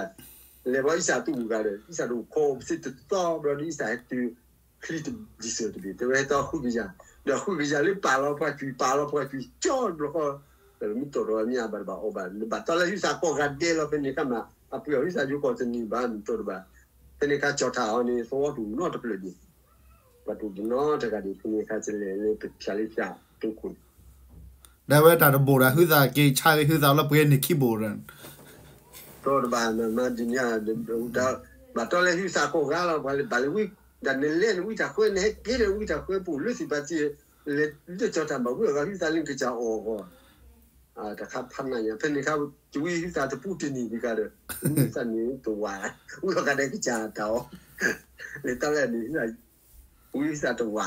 လဲၤဘၣ်အံသၣ်တအိၣ်ဂၤဒီး အံသၣ်တအိၣ်ခိးပသ့တသီဘျီဒီး အံသၣ်ဟဲတုၤ ချံတဒံစၢၤတဘ့ၣ် တဲဝဲဟဲတီဃုကယၤ, ဒီးဃုကယၤလၢပာ်လီၤပှၤကွံာ် ပာ်လီၤပှၤကွံာ် ကၠီတဘျီဃီ, ဒီးမ့ၢ်တီၢ်ဒီးမ့ၢ်အဘၣ်တဘၣ်အီၣ်ဘၣ် နဘၣ်တီလၢဟံသၣ်ကိးဂၤဒဲးလီၤ ဖဲန့ၣ်ခါမး အပှ့ၤအီၤဟံသၣ်ယိၤကီၢ်တနံၤဘၣ် နတီၢ်တဘၣ်, ဖဲန့ၣ်ခါကၠီၤထၣ်အီၤန့ၣ် သဝီတအိၣ်နီတဖျၢၣ်ဒံး, ပှၤတအိၣ်နီတဂၤဒံး ဖဲန့ၣ်ခါကလဲၤလၢပဖၠၣ်လၢဖၠၣ်တိခိၣ်န့ၣ် ဒီးဝဲတၢ်တဘိးဒီး ဟုသးက့ဆါဂ့ၤဟုသးလီၤပှဲၤန့ၣ်ခံဘိးဒီး တီတဘၣ်မၤမၤဒ်န့ၣ်, ဘၣ်တီလၢဟုသးကိးဂၤလီၤ ပှၤလၢဘၣ်လၢဝံ, ဒီးနလဲၤနဝံတၢ်ဃၢ နဟဲက့ၤဒီးဝံတၢ်ဃၢပူၤလၢသံၣ်ပာ်တံၢ်, လဲၤလၢကၠီၤတၢ်ဘၣ်ဝံအဂၤဟုသးလၢကစၢ်အီၣ်အဂီၢ်, တခါဖးနးညါ ဖဲန့ၣ်ခါ တဝံဟုသးတပူတနံၤဒံးကါဒီး, ဝံဟုသးန့ၣ်တဝၤ, ဝံအဂၤဒဲးကစၢ်တၢ်အီၣ်, လဲၤတီလၢန့ၣ် ဝံဟုသးတဝၤ,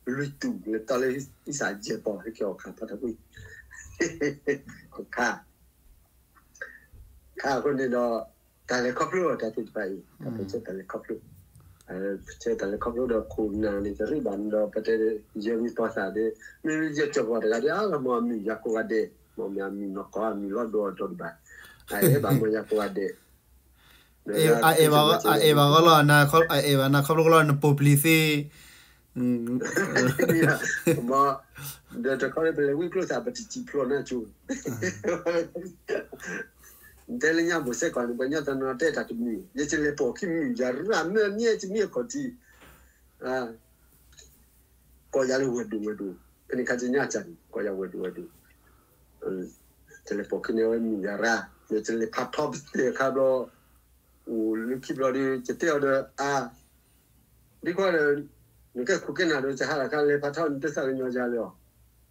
လွံၢ်တူၢ် လဲၤတီလၢဟုသးယဲၢ်ပီၢ် ဟဲက့ၤအီၣ်ခါဖးတၢ်ဝံ, ခါ ခါအဃိန့ၣ်ဒီး တၢ်လဲၤခီဖျိတၢ်သ့ၣ်တဖၣ်အံၤ တၢ်ပၢၢ်ဆၢတၢ်လဲၤခီဖျိ, ပၢၢ်ဆၢတၢ်လဲၤခီဖျိဒီးခိၣ်နၢ်န့ၣ် တရ့ဘၣ်န့ၣ်ဒီး ပတဲ ယဲမံၤပှၤသၣ်ဒီး မ့မ့ၢ်ယဲၢ်ကၠီၣ်ပှၤတဂၤဒီး အါလီၤမ့ၢ်အမံၤယၤကိးဂၤဒဲး, မ့ၢ်မ့ၢ်အမံၤနီၢ်ကီၢ်အမံၤလီၤဒိၣ်အတီၤတဘၣ်, အအဲၣ်ဘၣ်မ့ၢ်ယၤကိးဂၤဒဲး, အအဲၣ်ဘၣ်ဂီၢ်လီၤ, အအဲၣ်ဘၣ်နၤခီဖျိလီၤ နပိာ်ပျံၤသ့ မ့ၢ်, ဒီးတခီလၢပလဲၤဝံကျိသၣ် ပတစံၣ်ဖျိးနၢ်ကၠိ, တဲလၢညါဘိၣ်စဲကီးန့ၣ် ပှၤညီတနီၤတဲတၢ်တမံၤ, ယဲယလဲၤပိာ်ခံမံၤ ယရၣ်မ့ၢ်မ့ၢ်တမံၤအခီၣ်ထံး, ကိးယၤလၢဝဲၢ်ဒိၣ်ဝဲၢ်ဒိၣ်, ဖဲန့ၣ်ခါယညါစၢ်န့ၣ် ကိးယၤဝဲၢ်ဒိၣ်ဝဲၢ်ဒိၣ်, ယလဲၤပိာ်ခံန့ၢ်ဝဲမံၤယရၣ်, ယလဲၤဖးထီပသဲခါဘျီ, အိၣ်လၢခံဘျီဒီး ယတဲအီၤဒီးအါ ဒ်ကွၢ်ဒီး နကဲခိၣ်ကဲနၢ်ဒီး ယဟးလၢခါလဲၤဖးထီန့ၣ် တသးကညီၤယၤလၢအီၤ,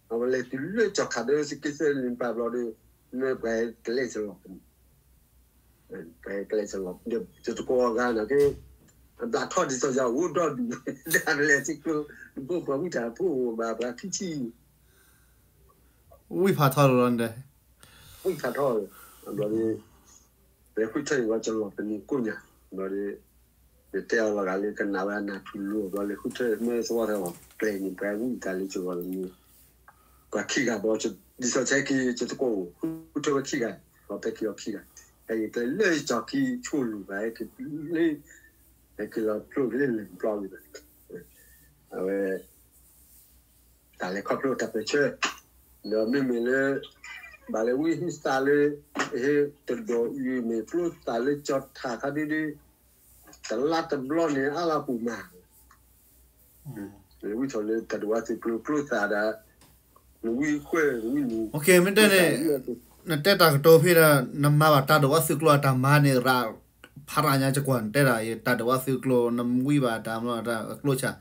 အဝဲလဲၤတုၤလၢကၠီၣ်ခးဒီး စက့သၢလံပာ်ဘျီဒီး မ့ၢ်ပှၤကလဲၤစလီၤ, ပှၤကလဲၤစလီၤဒီး ယတကိးအဂၤနာ်က့ အဘျးထီၣ်ဒ်သိးယၤအိၣ်ဒီဒူၣ်, ဒ်လဲၤစ့ကျိ နဘိၣ်ပှၤဝံတၢ်ဖိအိၣ်ဘၣ်ပှၤခံဆံ ဝံၣ်ဖးထီလီၤဒီး, ဝံၣ်ဖးထီ, ဘျီဒီး လဲၤဃုထၢအံၤဝဲကလီၤပနံၤကိၣ်ညါ, ဘျီဒီး ယတဲအီၤလီၤဂာ်လၢကနၣ်ဝဲအနၢ်ထူလိၤ ဘျီလဲၤဃုထၢမ့ၢ်သဝီတၢ်လီၤ ကျဲန့ၣ် ပှၤဝံၣ်တၢ်လၢကလီၤပနံၤ, ပှၤခံဂၤဘျီ ဒ်သိးဆဲက့ၤ ယတကိးအိၣ် ဃုထၢဝဲခံဂၤ, ဘျီပဲက့ၤအီၤခံဂၤ, ဟဲက့ၤကျဲလၢကၠီၣ်ခံဆိလူၢ်ဘၣ် ဟဲက့ၤလၢ ဟဲက့ၤလီၤဖျိက့ၤလၢလၢၢ်ပျီဝံၤဘၣ်, အဝဲ တၢ်လဲၤခီဖျိတၢ်ပၢၢ်ဆၢ, ဒီးမ့မ့ၢ်လၢ ဘၣ်လဲၤဝံဟုသးလၢ ဟ့ၣ်တဒိးအံၤမ့ၢ်ကျိသၣ်လၢကၠီၣ်ထၣ်ခါဒုဒု, တလါတဘျီန့ၣ် အါလီၤပူၤမး, လဲၤဝံထီၣ်လၢတၢ်ဒိးဝးသုးကျိၤကျိသၣ်ဒီး နဝံဃဲ နဝံနံၤ, မ့ၢ်တဲန့ၣ် နတဲတၢ်ကတိၤဖဲဒီး နမၤဘၣ်တၢ်ဒိးဝးသုးကျိၤအတၢ်မၤန့ၣ် ရၣ် ဖးရၣ်ညါ ကကွၢ် နတဲဒၣ်အံၤ တၢ်ဒိးဝးသုးကျိၤ နဝံဘၣ်တၢ်မၤတၢ်အကျိၣ်စ့,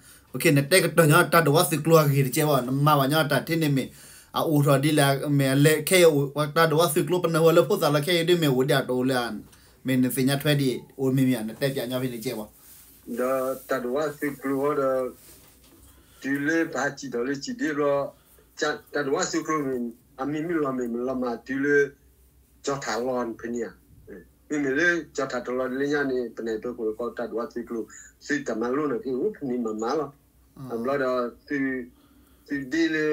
နတဲကတၢၢ်ညီ တၢ်ဒိးဝးသုးကျိၤအဂ့ၢ်တကဲဘၣ် နမၤဘၣ်ညီတၢ်ထဲန့ၣ်မ့ၢ် အအိၣ်ထီၣ်ဒ်လဲၣ် မ့ၢ်အလဲၤခဲအံၤ တၢ်ဒိးဝးသုးကျိၤ ပနၢ်ဟူလၢဖိသၣ်လီၤ ခဲအံၤဒ်မ့ၢ်အိၣ်ဒ်အတအိၣ်လၢ မ့ၢ်နသ့ၣ်ညါထွဲဒ် အိၣ်မ့ၢ်မ့ၢ် နတဲပၠးညီဖဲန့ၣ်ကဲဘၣ် ဒီးတၢ်ဒိးဝးသုးကျိၤဃီဒီး တုၤလၢပဟးစံၣ်ထီၣ်လၢစံၣ်ဒ့ဘျီ တၢ်ဒိးဝးသုးကျိၤန့ၣ် အမံၤမ့ၢ်လီၤမ့ၢ်မ့ၢ်လီၤမၢ်တုၤလၢ ကၠီၣ်ထၣ်လီၤဖဲန့ၣ်ဧါ, မ့မ့ၢ်လၢကၠီၣ်ထၣ်တလီၤလၢညါန့ၣ် ပနၢ်ပၢၢ်ခိၣ်လၢကီးတၢ်ဒိးဝးသုးကျိၤ သုးတၢ်မၤလိန့ၣ်က့ၤအိၣ်ဖဲန့ၣ်မၤမၤလီၤ, အဘျီဒီး သုးဒ့လၢ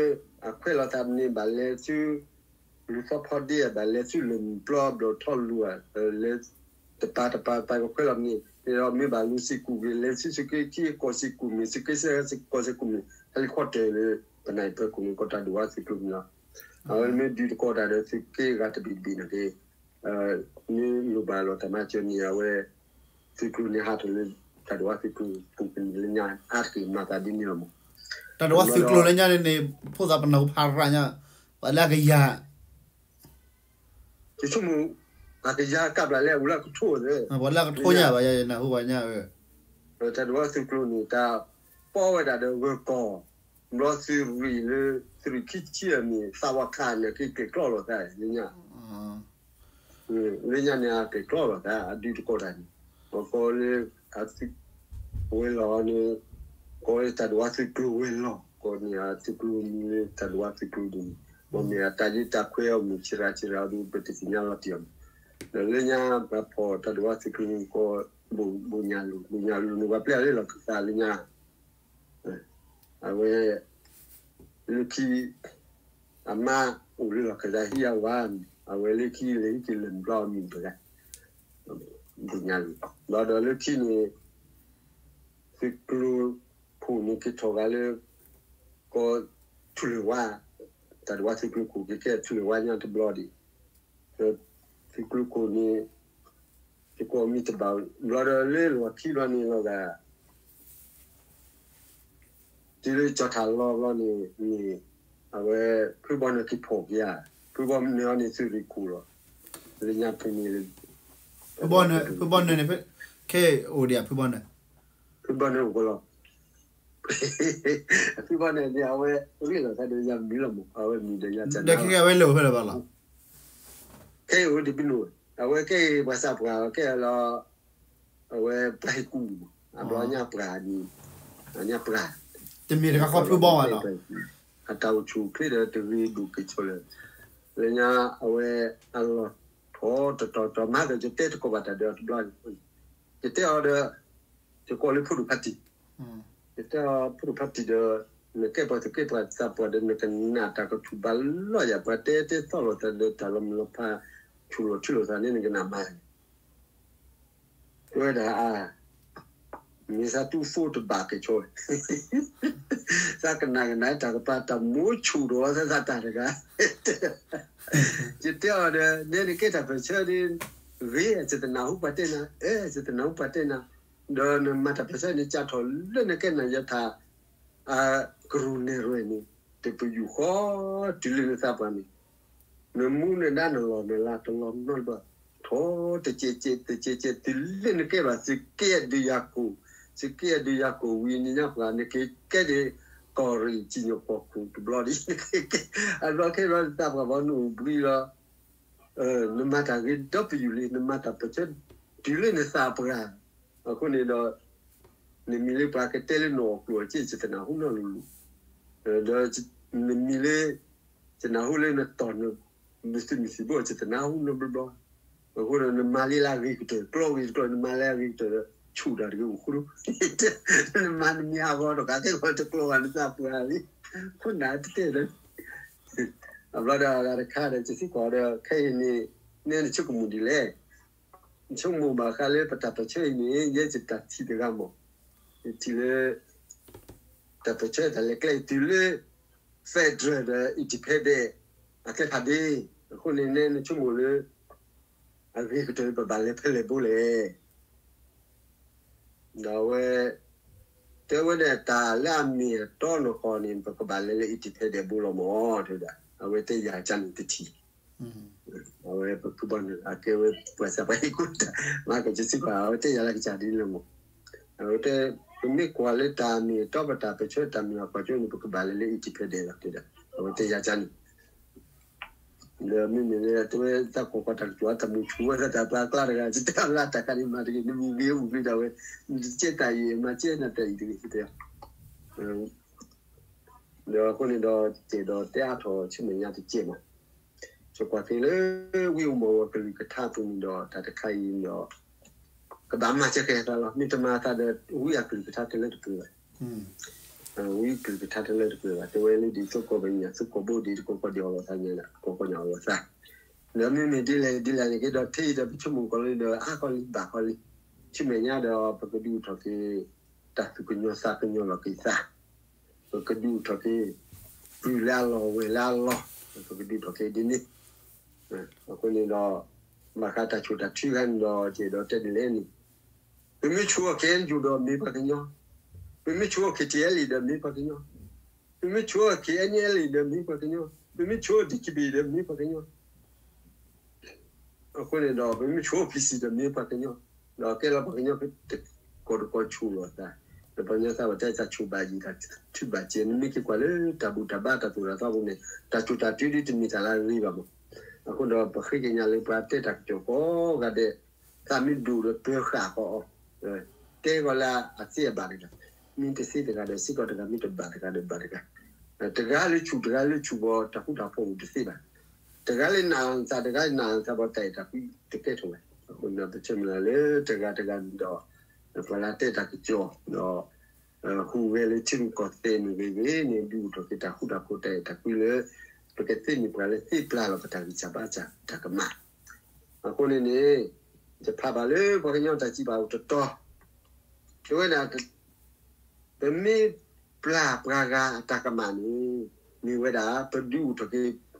အခွဲးလီၤသးန့ၣ် ဘၣ်လဲၤဆူ လူၤသီဖီဒ့ ဘၣ်လဲၤဆူလၢၢ်မုၢ်ပျီဘျီၣ်ထီၣ်လူၤ လဲၤ တပၤတပၤတပၤကခွဲးလီၤမ့ၢ် ဒီးမ့ၢ်ဘၣ်လူၤစ့ၢ်ကီးဂ့ၤ လဲၤဆူစ့ၢ်ကီးခံ ကိးစ့ၢ်ကီးမ့ၢ် စ့ၢ်ကီးစ့ၢ်ကီး ကိးစ့ၢ်ကီးမ့ၢ် ဟဲလံၤခီၣ်တဲာ်လၢ ပနၢ်အံၤပၢၤခိၣ်န့ၣ် ကီးတၢ်ဒိၣ်ဝးသုးကျိၤန့ၣ်လီၤ. အဝဲမ့ၢ်ဒုးတကီးတၢ်ဒီးသုးက့ဂၤတဘ့ၣ်တဘ့ၣ်န့ၣ်က့ မ့ၢ်လိၣ်ဘၣ်လီၤတၢ်မၤစၢၤန့ၣ် အဝဲ သုးကျိၤန့ၣ်ဟးထီၣ်လၢ တၢ်ဒိၣ်ဝးသုးကျိၤ ပူၤကန့ၣ်လၢညါအါတက့ၢ်မၤသးဒ်န့ၣ်လီၤမး. တၢ်ဒိၣ်ဝးသုးကျိၤလၢညါန့ၣ်န့ၣ် ဖိသၣ်ပနၢ်ဟူဖးရၤညါ ပှၤလၢအကယၤ ယဆိကမိၣ် အကယၤကးဘျၣ်လၢအအိၣ်လၢအကထိၣ်သ့ ပှၤလၢအကထိၣ်ညါဘၣ် ယနၢ်ဟူဘၣ်ညါ တၢ်ဒိၣ်ဝးသုးကျိၤန့ၣ် တၢ်ပီဝဲဒၣ်ဒီးဂၢၤကီၢ် ဘျီသုးရ့ၣ်လၢ သုးရ့ၣ်ခံဆံအမ့ၢ် သးဝးခးန့ၣ် က့ၤကျဲးကျီလိာ်သးလၢညါ လၢညါန့ၣ် အကျဲးကျီလိာ်သး အဒုးတကီးတၢ်န့ၣ် ပကီးလၢ အသုး ဝဲၤလီၢ်န့ၣ် ကီးလၢတၢ်ဒိၣ်ဝးသုးကျိၤဝဲၤလီၢ် ကီးန့ၣ်အသုးကျိၤမံၤလၢတၢ်ဒိၣ်ဝးသုးကျိၤဒ်န့ၣ် မ့ၢ်မ့ၢ်အတၢ်ယ့တၢ်ခွဲးအီၤမ့ၢ်ဆံးရၤဆံးရၤအီၤဒီး ပတသ့ၣ်ညါလီၤတံၢ်အီၤမး ဒီးလၢညါပှၤဖီၣ်တၢ်ဒိၣ်ဝးသုးကျိၤန့ၣ် ကီး ဘိၣ်ညၣ်လူၤ ဘိၣ်ညၣ်လူၤန့ၣ် ပှၤပျဲအီၤလၢလီၢ်ခၢၣ်သးလၢညါ အဝဲ လၢခံ အမါအိၣ်လၢလီၢ်ခၢၣ်သးဟံးအဝၤန့ၣ် အဝဲလၢခံလဲၤဟံးက့ၤလဲၤဘျီအမံၤတဂၤ ဘိၣ်ညၣ်လူၤ ဘျီဒီးလၢခံန့ၣ် သုးကျိၤခိၣ်န့ၣ်က့ၤထီၣ်ဂၤလၢ ကီးထူလၢၤဝါ တၢ်ဒိၣ်ဝးသုးကျိၤခိၣ်က့ၤကဲထူလၢၤဝါညါတဘျီဒံး သုးကျိၤခိၣ်န့ၣ် ယကိးမံၤတဘၣ် ဘျီဒီးလၢလီၢ်ခံဘျီန့ၣ်လီၤဂာ် တုၤလၢကၠီၤထၣ်လီၤဘျီန့ၣ် န့ၣ် အဝဲ ဖုဘီနၢၤက့ၤဖီၣ်က့ၤဧါ ဖုဘီနၢၤအီၤန့ၣ်သုးရ့ၣ်ခိၣ်လီၤ လၢညါဖဲန့ၣ် ဖုဘီနၢၤန့ၣ် ဖဲ ခဲအိၣ်ဒံးဧါ ဖုဘီနၢၤ ဖုဘီနၢၤအိၣ်ကလီၤ ဖုဘီနၢၤန့ၣ် အဝဲရ့လိာ်သးဒီးယၤမံၤလီၤမး အဝဲမံၤဒီးယၤတနါလီၤ ဒီးခဲကဲအဝဲလဲၤအိၣ်ဖဲလဲၣ်ဘၣ်လီၤ ခဲအံၤအိၣ်ဒံးဘၣ်နီၤ အဝဲကဲအံၤပှၤသးပှၢ် ကဲလီၤ အဝဲပှၤဟ့ၣ်ကူၣ်မး အဘျီညါပှၢ်န့ၣ် အညါပှၢ် တမ့ၢ်တခါဃီဖုဘီဘၣ်လီၤ အတၢ်အိၣ်ဆူၣ်အိၣ်ချ့ဒီးတဂ့ၤဒိၣ်က့ၤဆိလၢ လၢညါအဝဲအလီၢ်ထီၣ်တတီၤတီၤမးဒီး ယတဲတကိးဘၣ်တၢ်ဒီးတဘျီန့ၣ် ယတဲအီၤဒီး ယကိးလၢဖိဒိၣ်ဖးတံၢ် ယတဲအီၤဖိဒိၣ်ဖးတံၢ်ဒီး နကဲပှၤသူၣ်ကဲပှၤသးပှၢ်ဒီး နကနၣ်တၢ်ကထူၣ်ဘၣ်လီၤယၤ ပှၤတဲတဲသီၣ်လိာ်သးဒီးတၢ်လီၤမုၢ်လီၤဖး ဆူၣ်လိာ်ထူလိာ်သးန့ၣ် နကနၣ်မး တဲဝဲဒၣ် မ့ၢ်သးတူၢ်ဖိတဘၣ်က့ၤဆိ သးကနၣ်ကနၣ်တၢ်ကပၤတၢ်မိၣ်ဆူၣ်ဒီးသးတၢ်တဂၤ ယတဲအီၤဒီး နဲနကဲတၢ်ပၢၢ်ဆၢဒီး ဂ့ၤ ယတနၢ်ဟူပှၤတဲနၤ အဲ ယတနၢ်ဟူပှၤတဲနၤ ဒီးနမၤတၢ်ပၢၢ်ဆၢန့ၣ် ကၢ်ထီၣ်လၢနကဲနၤယထၢၣ် အကရူၢ်နဲၣ်ရွဲၣ်န့ၣ် တပယူာ်ဃီ တုၤလၢနသးပှၢ်န့ၣ် နမူနဒါနလီၢ်နလၤတလီၤနီတဘျီ ထီၣ်တကဲးကဲးတကဲးကဲး တုၤလၢနကဲဘၣ်သုးက့ယၤဒုးယၤကိာ် သုးက့ယၤဒုးယၤကိာ်ဝံၤန့ၣ်ညါပှၤ နက့ၤကဲဒ် ကီၢ်ရ့ၣ်စံၣ်ညီၣ်ကွီၢ်ခိၣ်တဘျီဒ် နက့ၤကဲ အဘျီခဲဘျီနသးပှၢ်ဘီနအိၣ်ဘှံးလီၤ နမၤတၢ်ဂ့ၤဒီပယူာ်လံ နမၤတၢ်ပၢၢ်ဆၢ တုၤလၢနသးပှၢ် အဃိန့ၣ်ဒီး နမံၤလၢပှၤကတဲလၢနအီၣ်ကျိၣ်အစ့ ယတနၢ်ဟူနီတလူၤ ဒီးနမံၤလၢ ယနၢ်ဟူလၢနတီၢ်နသုးမုၢ်သံၣ်ဘိ ယတနၢ်ဟူနီတဘျီဘျီ အဃိဒီး နမၤလံလၢအဂ့ၤကတၢၢ် ကျီဂ့ၤတကျီ နမၤလၢအဂ့ၤကတၢၢ်ဒီး ဆူၣ်တၢ်တဂ့ၤအိၣ်ဃိ နမၤနမံၤအဂီၢ်တကးသ့ၣ်ဂီၢ်တကျီဘၣ် နသးပှၢ်လံ ခိၣ်နၢ်တတဲဒီး အဘျီဒီးအဂၤတခါဒီး ယစံးကွၢ်ဒီး ခဲအံၤန့ၣ် နဲနဆိကမိၣ်ဒ်လဲၣ် နဆိကမိၣ်ဘၣ်ဃးလၢပတၢ်ပၢၢ်ဆၢအံၤန့ၣ် ယဲယတၢ်ထံၣ်တဂၤမး ယထံၣ်လၢ တၢ်ပၢၢ်ဆၢတၢ်လဲၤကျဲတုၤလၢ federal ဒီး independent အကျဲဖးဒ့ အဃိန့ၣ် နဲနဆိကမိၣ်လၢ အဂ့ၤကတၢၢ်ပဘၣ်လဲၤဖဲလဲၣ်ဘိလဲၣ် ဒီးအဝဲ တဲဝဲဒၣ်တၢ်လၢအမ့ၢ်အတီနီၢ်ကီၢ်န့ၣ် ပကဘၣ်လဲၤလၢ independent ဘိလီၤမး တဲဝဲဒၣ် အဝဲတဲယၤကန့ၣ်တထံၣ် အဝဲပဖုဘီန့ၣ် အကဲဝဲပှၤသးပှၢ်ဟ့ၣ်ကူၣ်တၢ် မၤကစံးကွၢ် အဝဲတဲယၤလၢကစၢ်ဒ်န့ၣ်လီၤမး အဝဲတဲ ပမ့ၢ်ကွၢ်လၢတၢ်မ့ၢ်အတီပတၢ်ပၢၢ်ဆၢတၢ်မ့ၢ်အကွၢ်ကၠိန့ၣ် ပကဘၣ်လဲၤလၢ independent လီၤ တဲဒၣ် အဝဲတဲယၤကန့ၣ် ဒီးမ့မ့ၢ်လၢတဲဝဲတၢ်ကီၢ်ကီၢ်တၢ်ကတိၤအတၢ်မုၢ်ဆူၣ်ဝဲသတးပှၤအကျါတဂၤ ယတဲအလၢတၢ်ခါန့ၣ်မၤတဂ့ၤ နမံၤဂ့ၤအိၣ်ဂ့ၤဒၣ်ဝဲ နတကဲတၢ်အံၤ မၤကဲနတၢ်အံၤတဂ့ၤ တဲ ဒီးအဃိန့ၣ်ဒီး တဲဒီးတဲအါထီၣ်ဆူမဲာ်ညါတကဲးမး ဆိကွၢ်က့ၤလၢ ဝံအိၣ်မီၢ်ဝဲကလုၢ်ကထါအပူၤန့ၣ်ဒီး တၢ်တခါအံၤဒီး ကဘၣ်မၤစၢၤက့ၤသးလီၤ မ့ၢ်တမၤသးဒီး ဝံအကလုၢ်ကထါတလၢတပှဲၤဘၣ် ဝံကလုၢ်ကထါတလၢတပှဲၤဘၣ် တဲဝဲလၢဒ်သိးကီၢ်ပညၣ် သိးကီၢ်ဘိဒ်တကီၢ်ကီၢ်ဒ်အီၣ်လိာ်သးညါ ကီၢ်ကီၢ်ညၣ်အီၣ်လိာ်သး ဒီးမ့မ့ၢ်ဒ်လဲၣ်ဒ်လဲၣ်န့ၣ်က့ဒီး ထဲအံၤဒီးပဆိကမိၣ်ကီးလံဒီး အါကီးလံဘၣ်ကီးလံ, ဆူမဲာ်ညါဒီး ပကဒုးအိၣ်ထီၣ်က့ၤ တၢ်သူၣ်ကညီၤသးကညီၤလီၤက့ၤသး, ပကဒုးအိၣ်ထီၣ်က့ၤ ပုၢ်လၢအလီၢ်ဝဲၢ်လၢအလီၢ်, ပကဒုးအိၣ်ထီၣ်က့ၤဒ်န့ၣ်. အဃိန့ၣ်ဒီး ဘၣ်ဃးတၢ်ဆိၣ်တၢ်ထုခါန့ၣ်ဒီး ယအဲၣ်ဒိးတဲဒ်လဲၣ်န့ၣ်, ပမ့ၢ်ဆိက့ၤ KNU ဒီးမ့ၢ်ပှၤကညီ, ပမ့ၢ်ဆိက့ၤ KTLA ဒီးမ့ၢ်ပှၤကညီ, ပမ့ၢ်ဆိက့ၤ KNLA ဒီးမ့ၢ်ပှၤကညီ, ပမ့ၢ်ဆိ DKBA ဒီးမ့ၢ်ပှၤကညီ. အဃိန့ၣ်ဒီး ပမ့ၢ်ဆိ PC ဒီးမ့ၢ်ပှၤကညီ, ဒီးကဲလီၤပှၤကညီ ကိးတကိးဆိၣ်လီၤသး, ဒီးပှၤကညီသးဘၣ်တဲတၢ်ဆိၣ်ဘၣ်ယံၤ တၢ်ထုဘၣ်စဲး နမ့ၢ်က့ၤကွၢ်လၢတၢ်ဘူၣ်တၢ်ဘါတၢ်သိၣ်တၢ်သီပူၤန့ၣ် တၢ်ဆိၣ်တၢ်ထုဒ်တမ့ၢ်တၢ်လၢအဂ့ၤဘၣ်မး. အဃိဒီးပဃ့ကညးလၢပှၤတဲတၢ်ကစီၣ်ကိးဂၤဒဲး သးမ့ၢ်ဒိၣ်ဒီးပၢၤဃာ်ဃီအီၤ, တဲဃီလၢအသ့အဘၣ်တဂၤ, မ့ၢ်တသ့တဂၤဒီးစ့ၢ်ကီးတဂၤ, မ့ၢ်တဘၣ်တဂၤဒီးဘၣ်တဂၤ, တဂၤလၢဆူၣ်တဂၤလၢဆူၣ်ဘၣ် တၢ်ဃူတၢ်ဖိးအိၣ်တသ့ဘၣ်. တဂၤလၢနာ်သး တဂၤလၢနာ်သးဘၣ် တၢ်အဲၣ်တၢ်ကွံတကဲထီၣ်ဝဲ. အဃိန့ၣ်ဒီး ပဆၢမုၢ်လၢ်လၢတဂၤတဂၤန့ၣ်ဒီး ပှၤလၢတဲတၢ်ကစီၣ်ဒီး ဟူးဂဲၤလၢထံရူၢ်ကီၢ်သဲးမ့ၢ်ဂ့ၤဂ့ၤန့ၣ် ဒုးအိၣ်ထီၣ်က့ၤတၢ်ဃူတၢ်ဖိး တၢ်အဲၣ်တၢ်ကွံလၢ ပကသ့န့ၢ်ပှၤလၢသ့ပျၢ်လီၤပတၢ်ဂံၢ်စၢ်ဘါစၢ်တၢ်ကမၣ်. အဃိန့ၣ်န့ၣ် ယဖးဘၣ်လၢပှၤကညီတၢ်စံးဘၣ်အိၣ်တတီၤ, တဲဝဲဒၣ် ပမ့ၢ်ပျၢ်ပှၤဂၤအတၢ်ကမၣ်န့ၣ် မ့ၢ်ဝဲဒၣ် ပဒုးအိၣ်ထီၣ်က့ၤ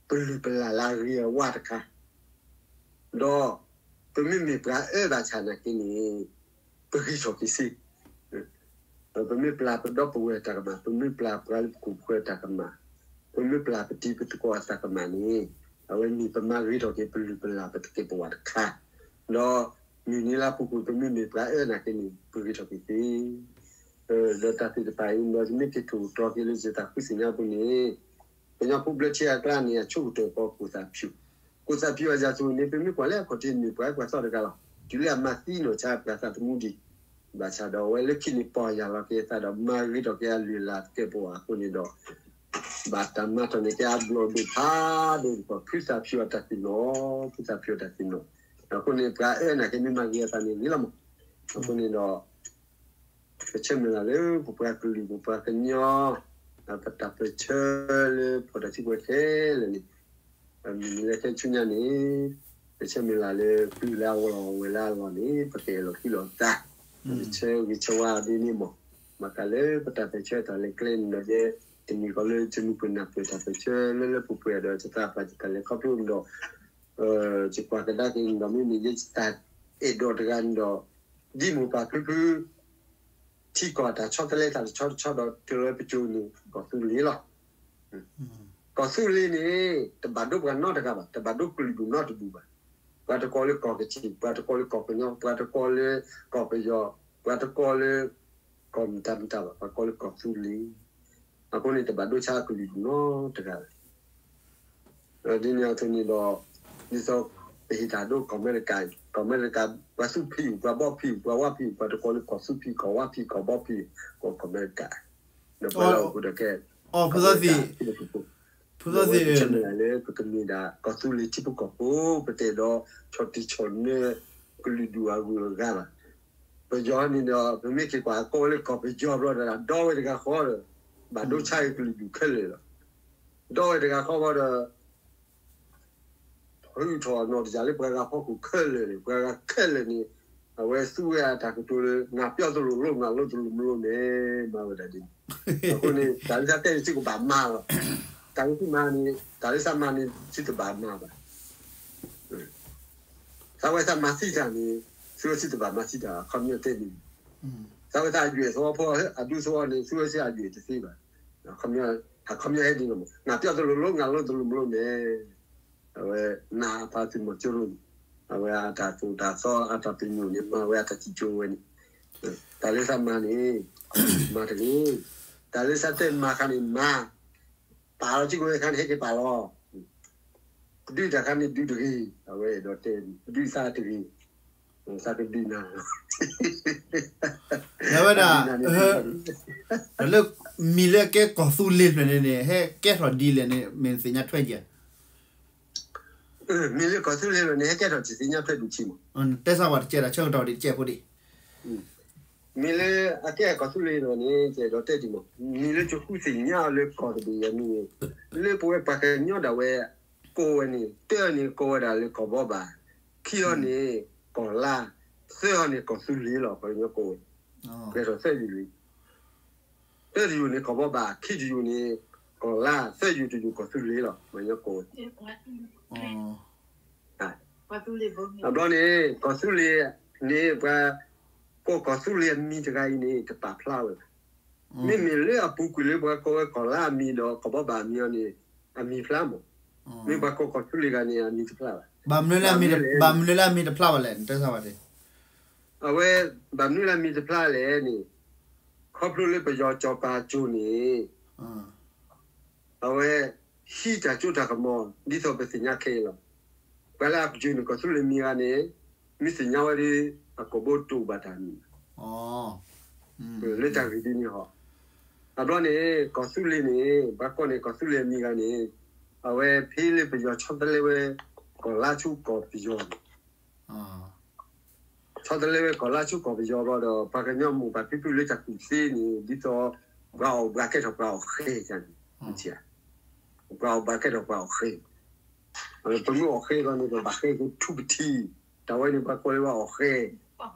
ပလုၢ်ပလၢ်လၢအဂ့ၤအဝါတခါ, ဒီး ပမ့မ့ၢ်ပှၤအၢဘၣ်ဆၣ်နာ်က့န့ၣ် ပဂံၢ်ထီၣ်က့ၤသ့. ပမ့ၢ်ပျၢ်ပဒီပုၢ်ဝဲၢ်တၢ်ကမၣ်, ပမ့ၢ်ပျၢ်ပှၤလၢပခိၣ်ပဃၢၤတၢ်ကမၣ်, ပမ့ၢ်ပျၢ်ပတံၤပသကိးအတၢ်ကမၣ်န့ၣ် အဝဲန့ၣ်ပမၤဂ့ၤထီၣ်က့ၤပလုၢ်ပလၢ်ပသကဲးပဝးတခါ, ဒီးမုၢ်နံၤလၢအပူၤကွံာ် ပမ့မ့ၢ်ပှၤအၢနာ်က့န့ၣ် ပဂံၢ်ထီၣ်က့ၤသ့. ဒီးတၢ်သ့ၣ်တဖၣ်အံၤဒီး ယမ့ၢ်က့ၤထိၣ်ကတြီက့ၤလၢယတၢ်ဃုသ့ၣ်ညါပူၤန့ၣ် ကညီဖိဘျၢထံအကျါန့ၣ် အဆိကတၢၢ်ကီးကိၣ်သၣ်ဖၠူၣ်, ကိၣ်သၣ်ဖၠူၣ်အယၤသူန့ၣ် ပမ့ၢ်ကွၢ်လၢအခီၣ်ထံးန့ၣ် ပှၤအဲၣ်ပှၤသီတဂၤလီၤ. တုၤလၢအမၤသံနီၢ်ဆါပှၤသးသမူဒံး, ဘၣ်ဆၣ်ဒီးအဝဲလၢခံန့ၣ် ပီၢ်ယၢ်လီၤက့ၤအသးဒီး မၤဂ့ၤထီၣ်က့ၤအလုၢ်အလၢ်သကဲးပဝးအဃိန့ၣ်ဒီး ဘၣ်တၢ်မၤထီၣ်န့ၢ်က့ၤအဘျီၣ်ဒိၣ်ဖးဒိၣ်တကီၢ်, ဖုသၣ်ဖၠူၣ်အတၢ်သ့ၣ်နီၣ်, ဖုသၣ်ဖၠူၣ်အတၢ်သ့ၣ်နီၣ်. အဃိန့ၣ် ပှၤအၢနာ်က့မ့ၢ်မၤဂ့ၤအသးန့ၣ်ဂ့ၤလီၤမး. အဃိန့ၣ်ဒီး ပဆၢမုၢ်လၢ်လၢပပှၤကလုာ်ပပှၤကညီ ပတၢ်ပၢၢ်ဆၢလၢဖီၣ်တၢ်စုကဝဲၤခဲလၢာ်န့ၣ် မုၢ်နံၤလၢခဲဆူညါန့ၣ် ပဆၢမုၢ်လၢ်လၢ ပုၢ်လၢအလီၢ်ဝဲၢ်လၢအလီၢ်န့ၣ် ပကအဲၣ်လီၤကွံလီၤသး, ပဆၢဂ့ၤဆၢဝါဒ်န့ၣ်မး. ဘၣ်ဃးလၢပတၢ်ပၢၢ်ဆၢတၢ်လဲၤကျဲန့ၣ်ဒီး ယဲတမ့ၢ်ဃီလၢယမုၢ်ပှၢ်နၢ်ပၢၢ်တၢ်ပၢၢ်ဆၢလၢလၢပှဲၤပှဲၤဒီး ယသးပှၢ်ယတၢ်လဲၤခီဖျိန့ၣ်ဒီး ယကွၢ်ကဒါက့ၤန့ၣ်ဒီး မ့မ့ၢ်ယဲယတၢ်အဲၣ်ဒိးတဂၤန့ၣ်ဒီး ဒ်မိၢ်ပၢ်ဖုဖု ထံကီၢ်တၢ်ဆီတလဲသးတဆီတဆီဒီး တလၢပကၠိန့ၣ် ကီၢ်သူလ့ၤလီၤ. ကီၢ်သူလ့ၤန့ၣ် တဘၣ်ဒိပှၤနီတဂၤဘၣ်, တဘၣ်ဒိကလုာ်ဒူၣ်နီတဒူၣ်ဘၣ်. ပှၤတကိးလၢကီၢ်ကချ့ၣ်, ပှၤတကိးလၢကီၢ်ကညီ, ပှၤတကိးလၢကီၢ်ပယီၤ, ပှၤတကိးလၢ ကီၢ်မတၤမတၤဘၣ်, ပှၤကိးလၢကီၢ်သူလ့ၤ. အဃိန့ၣ် တဘၣ်ဒိဆါကလုာ်ဒူၣ်နီတဂၤဘၣ်. ဒ်န့ၣ်အသိးန့ၣ်ဒီး ဒ်သိးပဟ့ၣ်တၢ်ဒိကီၢ်အမဲရကၤ, ကီၢ်အမဲရကၤ ပှၤသူဖံး, ပှၤဘီဖံး, ပှၤဝါဖံး, ပှၤတကိးလၢကီၢ်သူဖံး, ကီၢ်ဝါဖံး, ကီၢ်ဘီဖံး, ကီၢ်အမဲရကၤ, ဒီးပှၤလၢအအိၣ်ဃုာ်ဒီးကဲ ကီၢ်အမဲရကၤ, ဒီးအဝဲပဆၢမုၢ်လၢ်လၢ ပကမ့ၢ်ဒၣ်ကီၢ်သူလ့ၤထံဖိကီၢ်ဖိ ပတအဲၣ်ဒိးဆီၣ်တံၢ်ဆီၣ်နၢ ကလုာ်ဒူၣ်အဂုၤအဂၤဘၣ်. ပယီၤန့ၣ်ဒီး ပမ့ၢ်က့ၤကွၢ်ကိးဝဲလၢကီၢ်ပယီၤဘျီဒီး ဒီဝဲတဂၤဃီဒီး ဘၣ်ဒိဆါက့ၤကလုာ်ဒူၣ်ခဲလၢာ်လီၤ. ဒီဝဲတဂၤဃီဘျီဒီး ထုးထီၣ်အနီၢ်တယၢ်လၢပှၤဂၤဖီခိၣ်ခဲလၢာ်န့ၣ်, ပှၤဂၤခဲလၢာ်န့ၣ် အဝဲသူဝဲအတၢ်ကတိၤလၢ နၢ်ပျီတလိၤလိၤ နၢ်လိၤတလိၤမလိၤန့ၣ် မၤဝဲဒၣ်ဒ်န့ၣ်. အဃိန့ၣ် တၢ်လၢသးတဲန့ၣ် သုကဘၣ်မၤလီၤ. တၢ်လၢသုမၤန့ၣ် တၢ်လၢသးမၤန့ၣ် သုတဘၣ်မၤဘၣ်. သးဝဲသးမၤသံတၢ်န့ၣ် သုဝဲသုတဘၣ်မၤသံတၢ် အခီပညီတဲန့ၣ်. သးဝဲသးအယွဲၢ်သဝီဖိ အဒူသဝီန့ၣ် သုဝဲသုအယွဲၢ်တသ့ဘၣ်. အခီပညီဟဲဒ်န့ၣ်မး နၢ်ပျီတလိၤလိၤ နၢ်လိၤတလိၤမလိၤန့ၣ် အဝဲနၢ်အပၢ်သုးမီၤစိရိၤန့ၣ် အဝဲအတၢ်သိၣ်တၢ်သီအတၢ်ပညိၣ်န့ၣ် မၤဝဲအတၢ်စံၣ်စိၤဝဲန့ၣ် တၢ်လၢသးမၤန့ၣ် မၤတဂ့ၤ. တၢ်လၢသးတဲမၤခါန့ၣ်မၤ, ပာ်လီၤစ့ၢ်ကီးဝဲခါန့ၣ် ဟဲက့ၤပာ်လီၤ. ဒုးတၢ်ခါန့ၣ်ဒုးတဂ့ၤ, အဝဲအဲၣ်ဒိးတဲ ဒုးသးတဂ့ၤ, သးကဒုးနၤ လၢဝဲဒၣ် လၢမ့ၢ်လၢအကဲကီၢ်သူလ့ၤဖျၢၣ်န့ၣ်န့ၣ် ဟဲကဲထီၣ်ဒ်လဲၣ်န့ၣ် မ့ၢ်သ့ၣ်ညါထွဲကဲ မ့ၢ်လၢကီၢ်သူလ့ၤဖျၢၣ်န့ၣ် ဟဲကဲထီၣ်တသ့ၣ်ညါထွဲဒုးဆံးမး. တဲဆၢဝဲတကဲဒီး ဆၢကတီၢ်ဒ်တကဲဖိဒံး မ့ၢ်လၢအကဲကီၢ်သူလ့ၤဖျၢၣ်န့ၣ် ယအဲၣ်ဒိးတဲဒ်မး, မ့ၢ်လၢယဃုသ့ၣ်ညါအီၤလၢကီၢ်တဘ့ၣ်အံၤန့ၣ် လၢပဝဲပှၤကညီဒၣ်ဝဲ ကိးဝဲန့ၣ် တၢန့ၣ်ကိးဝဲဒၣ်လၢကီၢ်ဘီဘၣ်, ခံအီၤန့ၣ် ကီၢ်လါ, သၢအီၤန့ၣ် ကီၢ်သူလ့ၤလီၤ. ပှၤကညီကိးဝဲ ကဲထီၣ်သၢယုၢ်လံ. တၢတယုၢ်န့ၣ် ကီၢ်ဘီဘၣ်, ခံတယုၢ်န့ၣ် ကီၢ်လါ, သၢယုၢ်တယုၢ် ကီၢ်သူလ့ၤလီၤ. ပှၤကညီကိးဝဲ အဘျီန့ၣ် ကီၢ်သူလ့ၤန့ၣ် ပှၤကိးကီၢ်သူလ့ၤအမံၤတဂၤအံၤန့ၣ် တပာ်ဖျါဝဲဘၣ်. မ့မ့ၢ်လၢအပူၤကွံာ်လၢပှၤကိးဝဲကီၢ်လါအမံၤဒီးကီၢ်ဘီဘၣ်အမံၤအီၤန့ၣ် အမံၤဖျါမး. မ့ၢ်ပှၤကိးကီၢ်သူလ့ၤတဂၤန့ၣ် အမံၤတဖျါဘၣ်. ဘၣ်မနုၤလၢအမံၤတဖျါဘၣ်လဲၣ်, နတဲဆါဝဲဒၣ်. အဝဲ ဘၣ်မနုၤလၢအမံၤတဖျါလဲၣ်န့ၣ်, ခီဖျိလၢပယီၤစီၤပၤအစိၤန့ၣ် အဝဲ ဟံးတၢ်စိတၢ်ကမီၤ ဒ်သိးပသ့ၣ်ညါခဲအံၤလီၤ. ပှၤလၢအပယီၤန့ၣ် ကီၢ်သူလ့ၤမံၤတဂၤန့ၣ် မ့ၢ်သ့ၣ်ညါဝဲဒီး အကိာ်ဘိတအိၣ်ဘၣ်တၢ်မံၤ လၢတၢ်ဂ့ၢ်ဒ်န့ၣ်ဟီ. အဘျီန့ၣ် ကီၢ်သူလ့ၤန့ၣ် ပှၤကိးန့ၣ် ကီၢ်သူလ့ၤမံၤတဂၤန့ၣ် အဝဲဖဲလၢပယီၤဆီတလဲဝဲ ကီၢ်လါဆူကီၢ်ပယီၤန့ၣ် ဆီတလဲဝဲကီၢ်လါဆူကီၢ်ပယီၤဘျီဒီး ပှၤကညီမိၢ်ပၢ်ဖံဖုလၢတၢ်ကူၣ်သ့န့ၣ် ဒ်သိး ပှၤအီၣ်ဘှးကဲထီၣ်ပှၤအီၣ်ဃဲန့ၣ်, ပှၤအီၣ်ဘှးကဲထီၣ်ပှၤအီၣ်ဃဲ, ပမ့ၢ်အီၣ်ဃဲဘျီန့ၣ် ပဘၣ်ဃဲက့ၤထူကထံ, တၢ်ဝဲန့ၣ် ပှၤကိးလၢပှၤအီၣ်ဃဲ,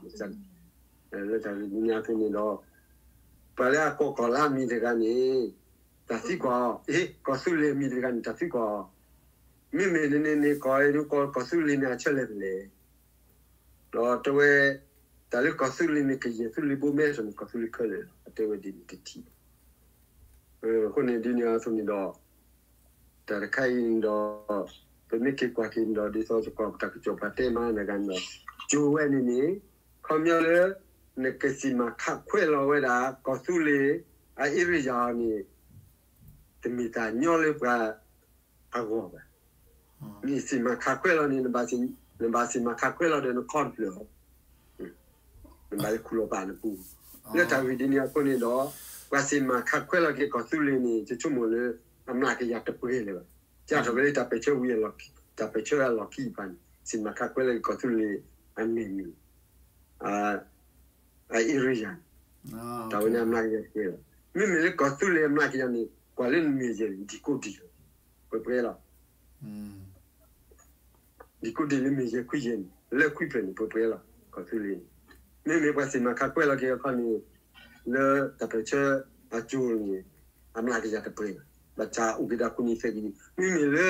လၢတၢ်ဂ့ၢ်ဒ်န့ၣ်အသိးန့ၣ်ဒီး ပှၤလၢအကိးကီၢ်လါမံၤတဂၤန့ၣ် တၢ်သံကွၢ်အီၤ, ကီၢ်သူလ့ၤမံၤတဂၤန့ၣ် တၢ်သံကွၢ်အီၤ, မ့မ့ၢ်နန့ၣ်န့ၣ် ကီၢ်အံၤဒုး ကီၢ်သူလ့ၤန့ၣ် အဆၢလဲၣ်ဖဲလဲၣ် ဒီးတဲဝဲ တၢ်လၢကီၢ်သူလ့ၤန့ၣ် ကယဲၢ်သူလ့ၤဘိမဲထီၣ်န့ၣ် ကီၢ်သူလ့ၤခဲလၢာ်လီၤ. အတဲဝဲဒ်န့ၣ်တထံၣ်. အဃိန့ၣ်ဒ်န့ၣ်အသိးန့ၣ်ဒီး တၢ်တခါအံၤန့ၣ်ဒီး ပမ့ၢ်က့ၤကွၢ်က့ၤန့ၣ်ဒီး ဒ်သိးပကီၢ်ပတၢ်ကစီၣ်ပှၤတဲမးနဂၤန့ၣ်ဒီး ကၠိဝဲန့ၣ်န့ၣ် ခီပညီလၢ နကစံးမၤခးခွဲးလီၤဝဲဒၣ် ကီၢ်သူလ့ၤ အ area န့ၣ် တမ့ၢ်တၢ်ညီလၢပှၤ အဂီၢ်ဘၣ်. နစံးမၤခးခွဲးလီၤန့ၣ် နဘၣ်စံးမၤခးခွဲးလီၤဒီးနခီတဖျၢၣ်လီၤ. နဘၣ်လဲၤခူၣ်လီၤပာ်နပူၤ. လၢတၢ်ဂ့ၢ်ဒ်န့ၣ်အဃိန့ၣ်ဒီး ပှၤစံးမၤခးခွဲးလီၤက့ၤကီၢ်သူလ့ၤန့ၣ် ယဆိကမိၣ်လၢ အမျးကယၤတပှဲၤလၢၤဘၣ်. ကထီၣ်ဝဲလၢတၢ်ပၢၢ်ဆၢဝံၤအလီၢ်ခံ, တၢ်ပၢၢ်ဆၢအလီၢ်ခံတဖၣ်န့ၣ် စံးမၤခးခွဲးလီၤက့ၤကီၢ်သူလ့ၤအမံၤန့ၣ် အ area န့ၣ် တၢ်ဝဲန့ၣ်အမျးကယၤတပှဲၤလီၤ. မ့မ့ၢ်လၢကီၢ်သူလ့ၤအမျးကယၤန့ၣ် ကွၢ်လၢနမ့ၢ်ယဲၢ်န့ၣ် ဒံကိးဒံလီၤ. ပှဲၤပှဲၤလီၤ. ဒံကိးဒံလၢမ့ၢ်ယဲၢ်ခွံယဲၢ်န့ၣ် လၢခွံဖျၢၣ်န့ၣ် ပှဲၤပှဲၤလီၤ. ကီၢ်သူလ့ၤန့ၣ် မ့မ့ၢ်ပှၤစံးမၤခးခွဲးလီၤက့ၤအခီန့ၣ် လၢတၢ်ပၢၢ်ဆၢအကၠိန့ၣ် အမျးကယၤတပှဲၤလီၤ. ဘၣ်ဆၣ်အိၣ်က့ၤဒၣ်ခိၣ်နံၤသဲးကံၤ မ့မ့ၢ်လၢ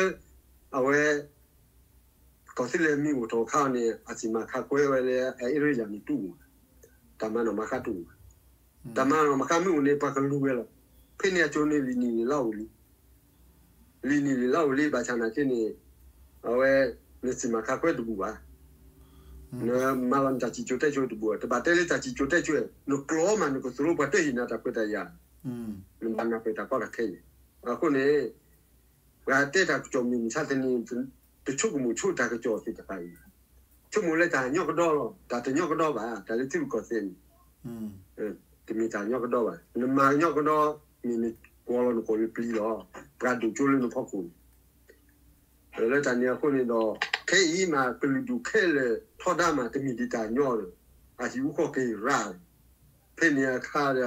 အဝဲ ကီၢ်သူလ့ၤမံၤအိၣ်ထီၣ်အခါန့ၣ် အစံးမၤခးခွဲးဝဲလၢ အ area န့ၣ်တအိၣ်ဘၣ်. တၢ်မၤနီၣ်မၤဃါတအိၣ်ဘၣ်. တၢ်မၤနီၣ်မၤဃါမ့ၢ်အိၣ်န့ၣ် ပှၤကလူၤဝဲလီၤ. ဖဲန့ၣ်အကၠိန့ၣ် လံာ်နံၣ်လံာ်လါအိၣ်လံ. လံာ်နံၣ်လံာ်လါအိၣ်လံ ဘၣ်ဆၣ်နာ်က့န့ၣ် အဝဲ နစံးမၤခးခွဲးတဘူၣ်ဘၣ်. နမၤလီၤနတၢ်စံၣ်စိၤတဲစိၤတဘူၣ်ဘၣ်. တဘၣ်တဲလၢတၢ်စံၣ်စိၤတဲစိၤ နကျိၤမး နကသိၣ်လိပှၤတဟ့ၣ်နၤတၢ်ခွဲးတၢ်ယာ် နဘၣ်နၢ်ပၢၢ်တၢ်ကီတၢ်ခဲန့ၣ်. အဃိန့ၣ် ပှၤတဲတၢ်ကစီၣ်မုၢ်မဆါတနံၤ တဆိကမိၣ်ဆိတၢ်ကစီၣ်သ့ၣ်တဖၣ်အံၤ ဆိကမိၣ်လၢတၢ်ညီကဒီလီၤ. တၢ်တညီကဒီဘၣ် တၢ်လၢထံရူၢ်ကီၢ်သဲးန့ၣ် တမ့ၢ်တၢ်ညီကဒီဘၣ်. နမၤညီကဒီ မ့ၢ်နကွီၢ်လီၤနကိာ်လၢပျံၤလီၤ. ပှၤဒိၣ်ကၠိလၢနဖီခိၣ်န့ၣ် လၢတၢ်န့ၣ်အဃိန့ၣ်ဒီး ခဲအံၤမး ကလုာ်ဒူၣ်ခဲလၢာ်ထီဒါမး တမ့ၢ်ဒ်တၢ်ညီဒီး အဟံၣ်အဃီက့ၤရၣ် ဖဲန့ၣ်အခါဒီး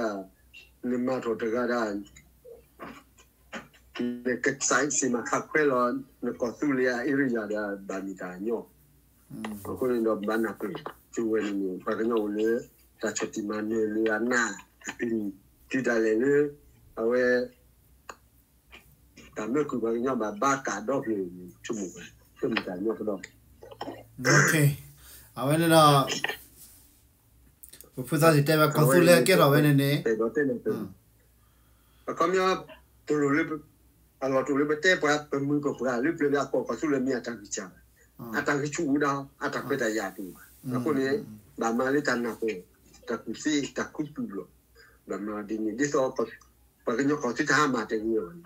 နမၤထီၣ်တဂၤဒီး နကစၢ်စံးမၤခးခွဲးလီၤ နကီၢ်သူလ့ၤအ area ဒီး ဘၣ်မ့ၢ်တၢ်ညီ. အဃိန့ၣ်ဒီး ဘၣ်နၢ်ပၢၢ် ကၠိဝဲန့ၣ်န့ၣ် ပှၤကညီအိၣ်လၢ တၢ်ဆီၣ်တံၢ်မၤနၢၤလၢအနၢ်အပျံၤ တုၤဒၣ်လဲာ်လၢ အဝဲ တၢ်မၢကုၢ်ပှၤကညီဘၣ်ဘါကးဒီဖျၢၣ် ဆိကမိၣ်ဘၣ် ဆိကမိၣ်တၢ်ညီကဒီး အဝဲန့ၣ်ဒီး ပဖုသးစံးတဲဝဲ ကီၢ်သူလ့ၤကဲထီၣ်ဝဲန့ၣ်န့ၣ် တဲဒီးတဲန့ၣ် အခီပညီ တလိၣ်လၢ အလီၢ်တအိၣ်လၢပတဲပှၤ ပမုၢ်ပပှၢ်လၢပျၢၤလၢအကိးကီၢ်သူလ့ၤမံၤအတၢ်ဂံၢ်စၢ်ဘၣ်. အတၢ်ဂံၢ်ဆူၣ်အိၣ်ဒၣ် အတၢ်ခွဲးတၢ်ယာ်တအိၣ်ဘၣ်. အဃိန့ၣ် ဘၣ်မၤလၢတၢ်နၢ်ပၢၢ် တၢ်ကူၣ်သ့ တၢ်ခူသူၣ်လီၤ. ဘၣ်မၤဒ်န့ၣ် ဒ်သိး ပှၤကညီကီၢ်သူတဟါမၢ်တဂ့ၤဘၣ်န့ၣ်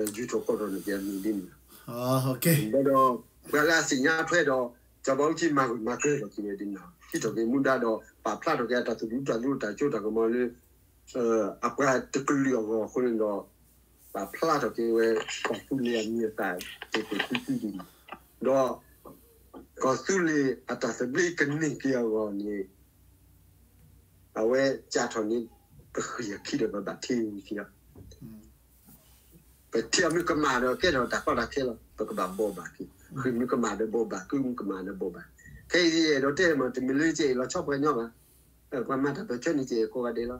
ယူၤထီၣ်ကီၢ်ထီၣ်န့ၣ် ကဲမံၤဒ်န့ၣ်လီၤ. ဘၣ်ဒီး ပှၤလၢအသ့ၣ်ညါထွဲဒီး စီၤဘးအူကၠံမၤဂၢၢ်မၤကျၢၤထီၣ်က့ၤဝဲဒ်န့ၣ်လီၤ. ဟံးထီၣ်က့ၤမူဒါဒီး ပာ်ဖျါထီၣ်က့ၤအတၢ်သူၣ်ဒူတၢ်သဝီတၢ်စိတၢ်ကမီၤလၢ အပှၤတကလုာ်အဂီၢ်အဃိန့ၣ်ဒီး ပာ်ဖျါထီၣ်က့ၤဝဲ ကီၢ်သူလ့ၤအမံၤအသၣ် ကဲကဲာ်ကွံကွံဒ်န့ၣ် ဒီး ကီၢ်သူလ့ၤအတၢ်သဘျ့ကန့ၢ်က့ၤအဂီၢ်န့ၣ် အဝဲစးထီၣ်န့ၣ် ပဃ့ၢ်အခံဒီးပဘၣ်ထံၣ်န့ၣ်ခံလီၤ. ပ ပထံၣ်အီၤမ့ၢ်ကမၣ်ဒီး ကဲထီၣ်တၢ်ကီတၢ်ခဲလီၤ. ပကဘၣ်ဘိးဘၣ်က့ၤ, ဃုမ့ၢ်ကမၣ်ဒီးဘိးဘၣ်, ကုမ့ၢ်ကမၣ်ဒီးဘိးဘၣ်. ခဲအံၤယအဲၣ်ဒိးတဲမး တမ့ၢ်လၢယအဲၣ်လီၤဆီပှၤကညီဘၣ်. ပှၤမၤတၢ်ပၢၢ်ဆၢန့ၣ် ယအဲၣ်ကိးဂၤဒဲးလီၤ.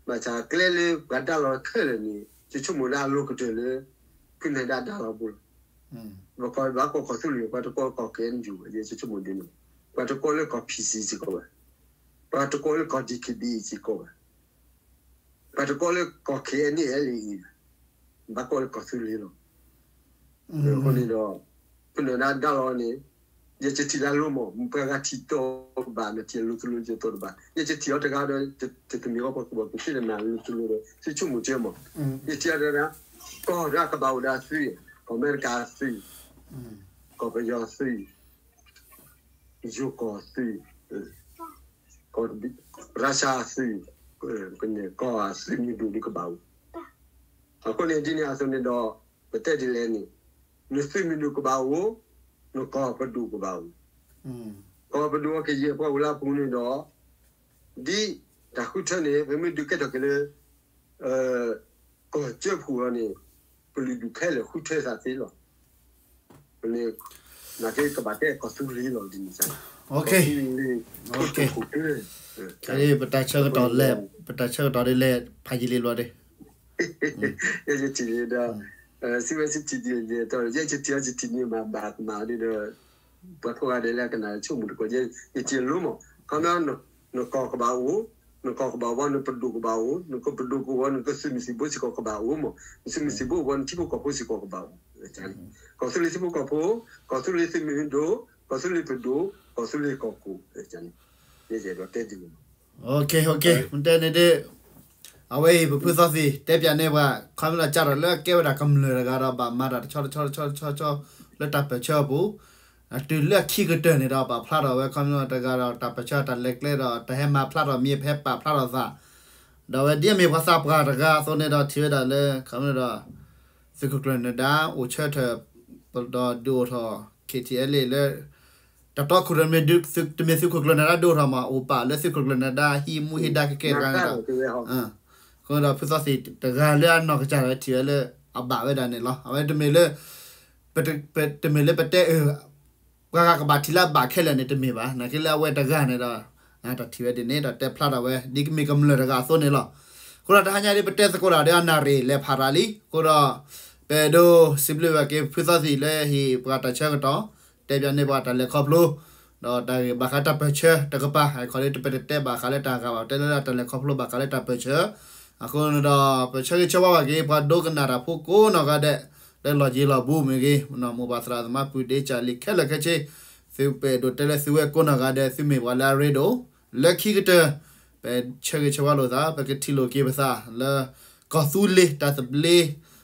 ဘၣ်ဆၣ်ကျဲလၢပှၤဒါလီၤခဲလၢာ်န့ၣ် ယဆိကမိၣ်လၢအလိၤကတၢၢ်လၢ ဖုနၢၤဒါဒါလီၤပူၤလီၤ. ပကီၢ်ဘၣ်ကီၢ်ကီၢ်သူလ့ၤ ပှၤတကိးကီၢ် ကဲအံၤယူၣ် ယဆိကမိၣ်ဒ်န့ၣ်, ပှၤတကိးလၢကီၢ် ဖံၣ်စံၣ် စ့ၢ်ကီးဘၣ်, ပှၤတကိးလၢကီၢ် ဒံၣ်ခ့ၣ်ဘံၣ် စ့ၢ်ကီးဘၣ်, ပှၤတကိးလၢကီၢ် ခ့ၣ်အဲၣ်နံၣ်အဲၣ်လံအံၤဘၣ်, ဘၣ်ကီးလၢကီၢ်သူလ့ၤလီၤ. အဃိန့ၣ်ဒီး ဖုနၢၤဒါဒါလီၤန့ၣ် ယဲယထံၣ်လၢအလိၤမး, ပှၤဂၤထံၣ်တဘၣ် နထံၣ်အလိၤသလိၤယသိးတဘၣ်, ယဲယထံၣ်အီၤတဂၤဒီး တမ့ၢ်အီၤပှၤကူၣ်ဘၣ်ကူၣ်သ့ဒီး နအလိၤသလိၤဒီး ယဆိကမိၣ်ကဲမး, ယထံၣ်အီၤတဂၤ ကီၢ်ဒီးကဘၣ်အိၣ်ဒီးအသွံၣ်, ကီၢ်အမဲရကၤအသွံၣ်, ကီၢ်ပယီၤအသွံၣ်, ယိၤကီၢ်အသွံၣ်, ကီၢ်ရၢၡါအသွံၣ်, ကီၢ်အသွံၣ်မ့ၢ်ဒိၣ်ဒုးကဘၣ်အိၣ်. အဃိန့ၣ်ဒ်န့ၣ်အသိးန့ၣ်ဒီး ပတဲဒ်လဲၣ်န့ၣ်, နသွံၣ်မ့ၢ်ဒိၣ်ကဘၣ်အိၣ်, နကီၢ်ပဒိၣ်ကဘၣ်အိၣ်, ကီၢ်ပဒိၣ်အကယဲၢ်ပှၤအိၣ်လၢအပူၤန့ၣ်ဒီး ဒ်တၢ်ဃုထၢန့ၣ် ပမ့ၢ်ဒုးကဲထီၣ်က့ၤလၢ ကီၢ်ကၠၢဖှိၣ်လီၤန့ၣ် ပလုၢ်ဒူၣ်ခဲလၢာ်ဃုထၢသးသ့လီၤ. န့ၣ် နာ်က့ကဘၣ်တဲကီၢ်သူလ့ၤလီၤဒ်န့ၣ်, ကီၢ်သူလ့ၤ, ပတၢ်ဆၢကတီၢ်လဲၣ်, ပတၢ်ဆၢကတီၢ်ဒ်လဲၣ် ဖးယံာ်လံလီၤဒီး ယဲယထံၣ်ဒီး စံးဝဲစံးထံၣ်ဒ်လဲၣ်ဒီး ယဲယထံၣ်အီၤယထံၣ်န့ၣ်မး ဘၣ်ကမၣ်ဒ်ဒီး ပှၤကိးဂၤဒဲးလၢကနၣ်ဆိကမိၣ်တကိး ယဲယထံၣ်အလိၤမး, ခီဖျိ နကီၢ်ကဘၣ်အိၣ်, နကီၢ်ကဘၣ်အိၣ်ဘၣ် နပဒိၣ်ကဘၣ်အိၣ်, နကပဒိၣ်ကအိၣ် နကသုးမုၢ်သံၣ်ဘိစ့ၢ်ကီးကဘၣ်အိၣ်မး, နသုးမုၢ်သံၣ်ဘိအိၣ်ဘၣ် နထံဖိကီၢ်ဖိစ့ၢ်ကီးကဘၣ်အိၣ်, ကီၢ်သူလ့ၤထံဖိကီၢ်ဖိ, ကီၢ်သူလ့ၤသုးမုၢ်ဒိၣ်, ကီၢ်သူလ့ၤပဒိၣ်, ကီၢ်သူလ့ၤကီၢ်ခိၣ်, ယဲယအဲၣ်ဒိးတဲဒ်န့ၣ်လီၤ. မ့ၢ်တဲန့ၣ်ဒီး အဝဲအံၤ ပဖုသီသံၣ် တဲပၠးန့ၢ်ပှၤ ခီမ့ၢ်လီၤစးထီၣ်လၢအကဲဝဲဒၣ်ကမျၢၢ်တဂၤဒီး ဘၣ်မၤတၢ်တဆီတဆီတဆီတဆီ လၢတၢ်ပၢၢ်ဆၢအပူၤ, တုၤလၢအခံကတၢၢ်န့ၣ်ဒီး ပာ်ဖျါထီၣ်ဝဲ ခီမ့ၢ်လီၤတဂၤဒီး တၢ်ပၢၢ်ဆၢတၢ်လဲၤကျဲဒီး တၢ်ဟဲမၤဖျါထီၣ်မ့ၢ် ပဟဲပာ်ဖျါထီၣ်သး, ဒီးဝဲဒ်အမ့ၢ်ပှၤသးပှၢ်တဂၤအသိးန့ၣ်ဒီး ထံၣ်ဝဲဒၣ်လၢ ခီမ့ၢ်ဒီး သုးခိၣ်ကျၢၢ်နၢၤဒါ အိၣ်ဆၢထၢၣ် ဒီးဒုးအိၣ်ထီၣ် ခ့ၣ်ထံၣ်အဲလ့ၣ် လၢ တၢ်တီခိၣ်ရိၣ်မဲ တမ့ၢ်သုးခိၣ်ကျၢၢ်နၢၤဒါဒုးအိၣ်ထီၣ်မး အိၣ်ပာ်လၢသုးခိၣ်ကျၢၢ်နၢၤဒါ ဟံးမူဟ့ၣ်ဒါကဲကဲတဂၤန့ၣ်ဒီး အဃိဒီး ဖုသီသံၣ်တဂၤလၢအနီၢ်ကစၢ်ဒီး ထံၣ်ဝဲလၢအဘၣ်ဝဲဒၣ်န့ၣ်လီၤ. အဝဲတမ့ၢ်လၢ တမ့ၢ်လၢပတဲအၢ ပှၤဂၤကဘၣ်ထံၣ်လၢအဘၣ်ခဲလၢာ်န့ၣ် တမ့ၢ်ဘၣ်. နာ်က့လၢအဝဲတဂၤန့ၣ်ဒီး တၢ်ထံၣ်ဝဲဒ်န့ၣ်ဒီး တဲဖျါထီၣ်ဝဲ ဒ်ကမ့ၢ်ကမျၢၢ်တဂၤအသိးန့ၣ်လီၤ. အဃိဒီးတဟါညါဒ်ပတဲသကိးတၢ်ဒီးအနၣ်ရံၣ်လဲၤဖးရၤလံ. အဃိဒီး ပအဲၣ်ဒိးစံးဘျုးဘၣ်က့ၤဖုသီသံၣ်လၢဟ့ၣ်ပှၤတၢ်ဆၢကတီၢ် တဲပၠးန့ၢ်ပှၤတၢ်လဲၤခီဖျိ ဒီးတၢ်ဂ့ၢ်ဘၣ်ဃးတၢ်ပၢၢ်ဆၢတကပၤ ခီလၢတပတဲဘၣ်ဃးလၢတၢ်ဂၤဘၣ် တဲလၢတၢ်လဲၤခီဖျိဘၣ်ဃးလၢတၢ်ပၢၢ်ဆၢ. အဃိန့ၣ်ဒီး ပဆၢဂ့ၤဆၢဝါဘၣ်က့ၤ ပှၤဒိကနၣ်တၢ်ဖိကိးနီၢ်ဂၤဒဲး လၢလီၢ်ယံၤလီၢ်ဘူးမ့ၢ်ဂ့ၤ မိၢ်ပၢ်သရၣ်သမါပုၢ်ဒ့ကၢ်လံၤခဲလၢာ်ခဲဆ့ သုပအဲၣ်ဒိးတဲလၢသုဝဲကိးနီၢ်ဂၤဒဲး သုမ့ၢ်ပှၤလၢအရ့ဒိၣ် လၢခံကတၢၢ် ပဆၢဂ့ၤဆၢဝါလိာ်သး ပကထံၣ်လိာ်က့ၤပသးလၢ ကီၢ်သူလ့ၤတၢ်သဘျ့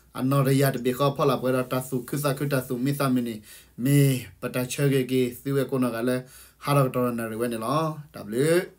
အနီၢ်တယၢ်တဘ့ၣ်ဃီဖီလာ်ပှဲၤဒီးတၢ်သူၣ်ခုသးခုတၢ်သူၣ်မံသးမုာ်န့ၣ် မ့ၢ်ပတၢ်ဆၢဂ့ၤက့ၤသုဝဲကိးနီၢ်ဂၤလၢ ဟးထီၣ်ကတီၢ်ဒီးနၣ်ရံၣ်ဝဲန့ၣ်လီၤ. တၢ်ဘျုး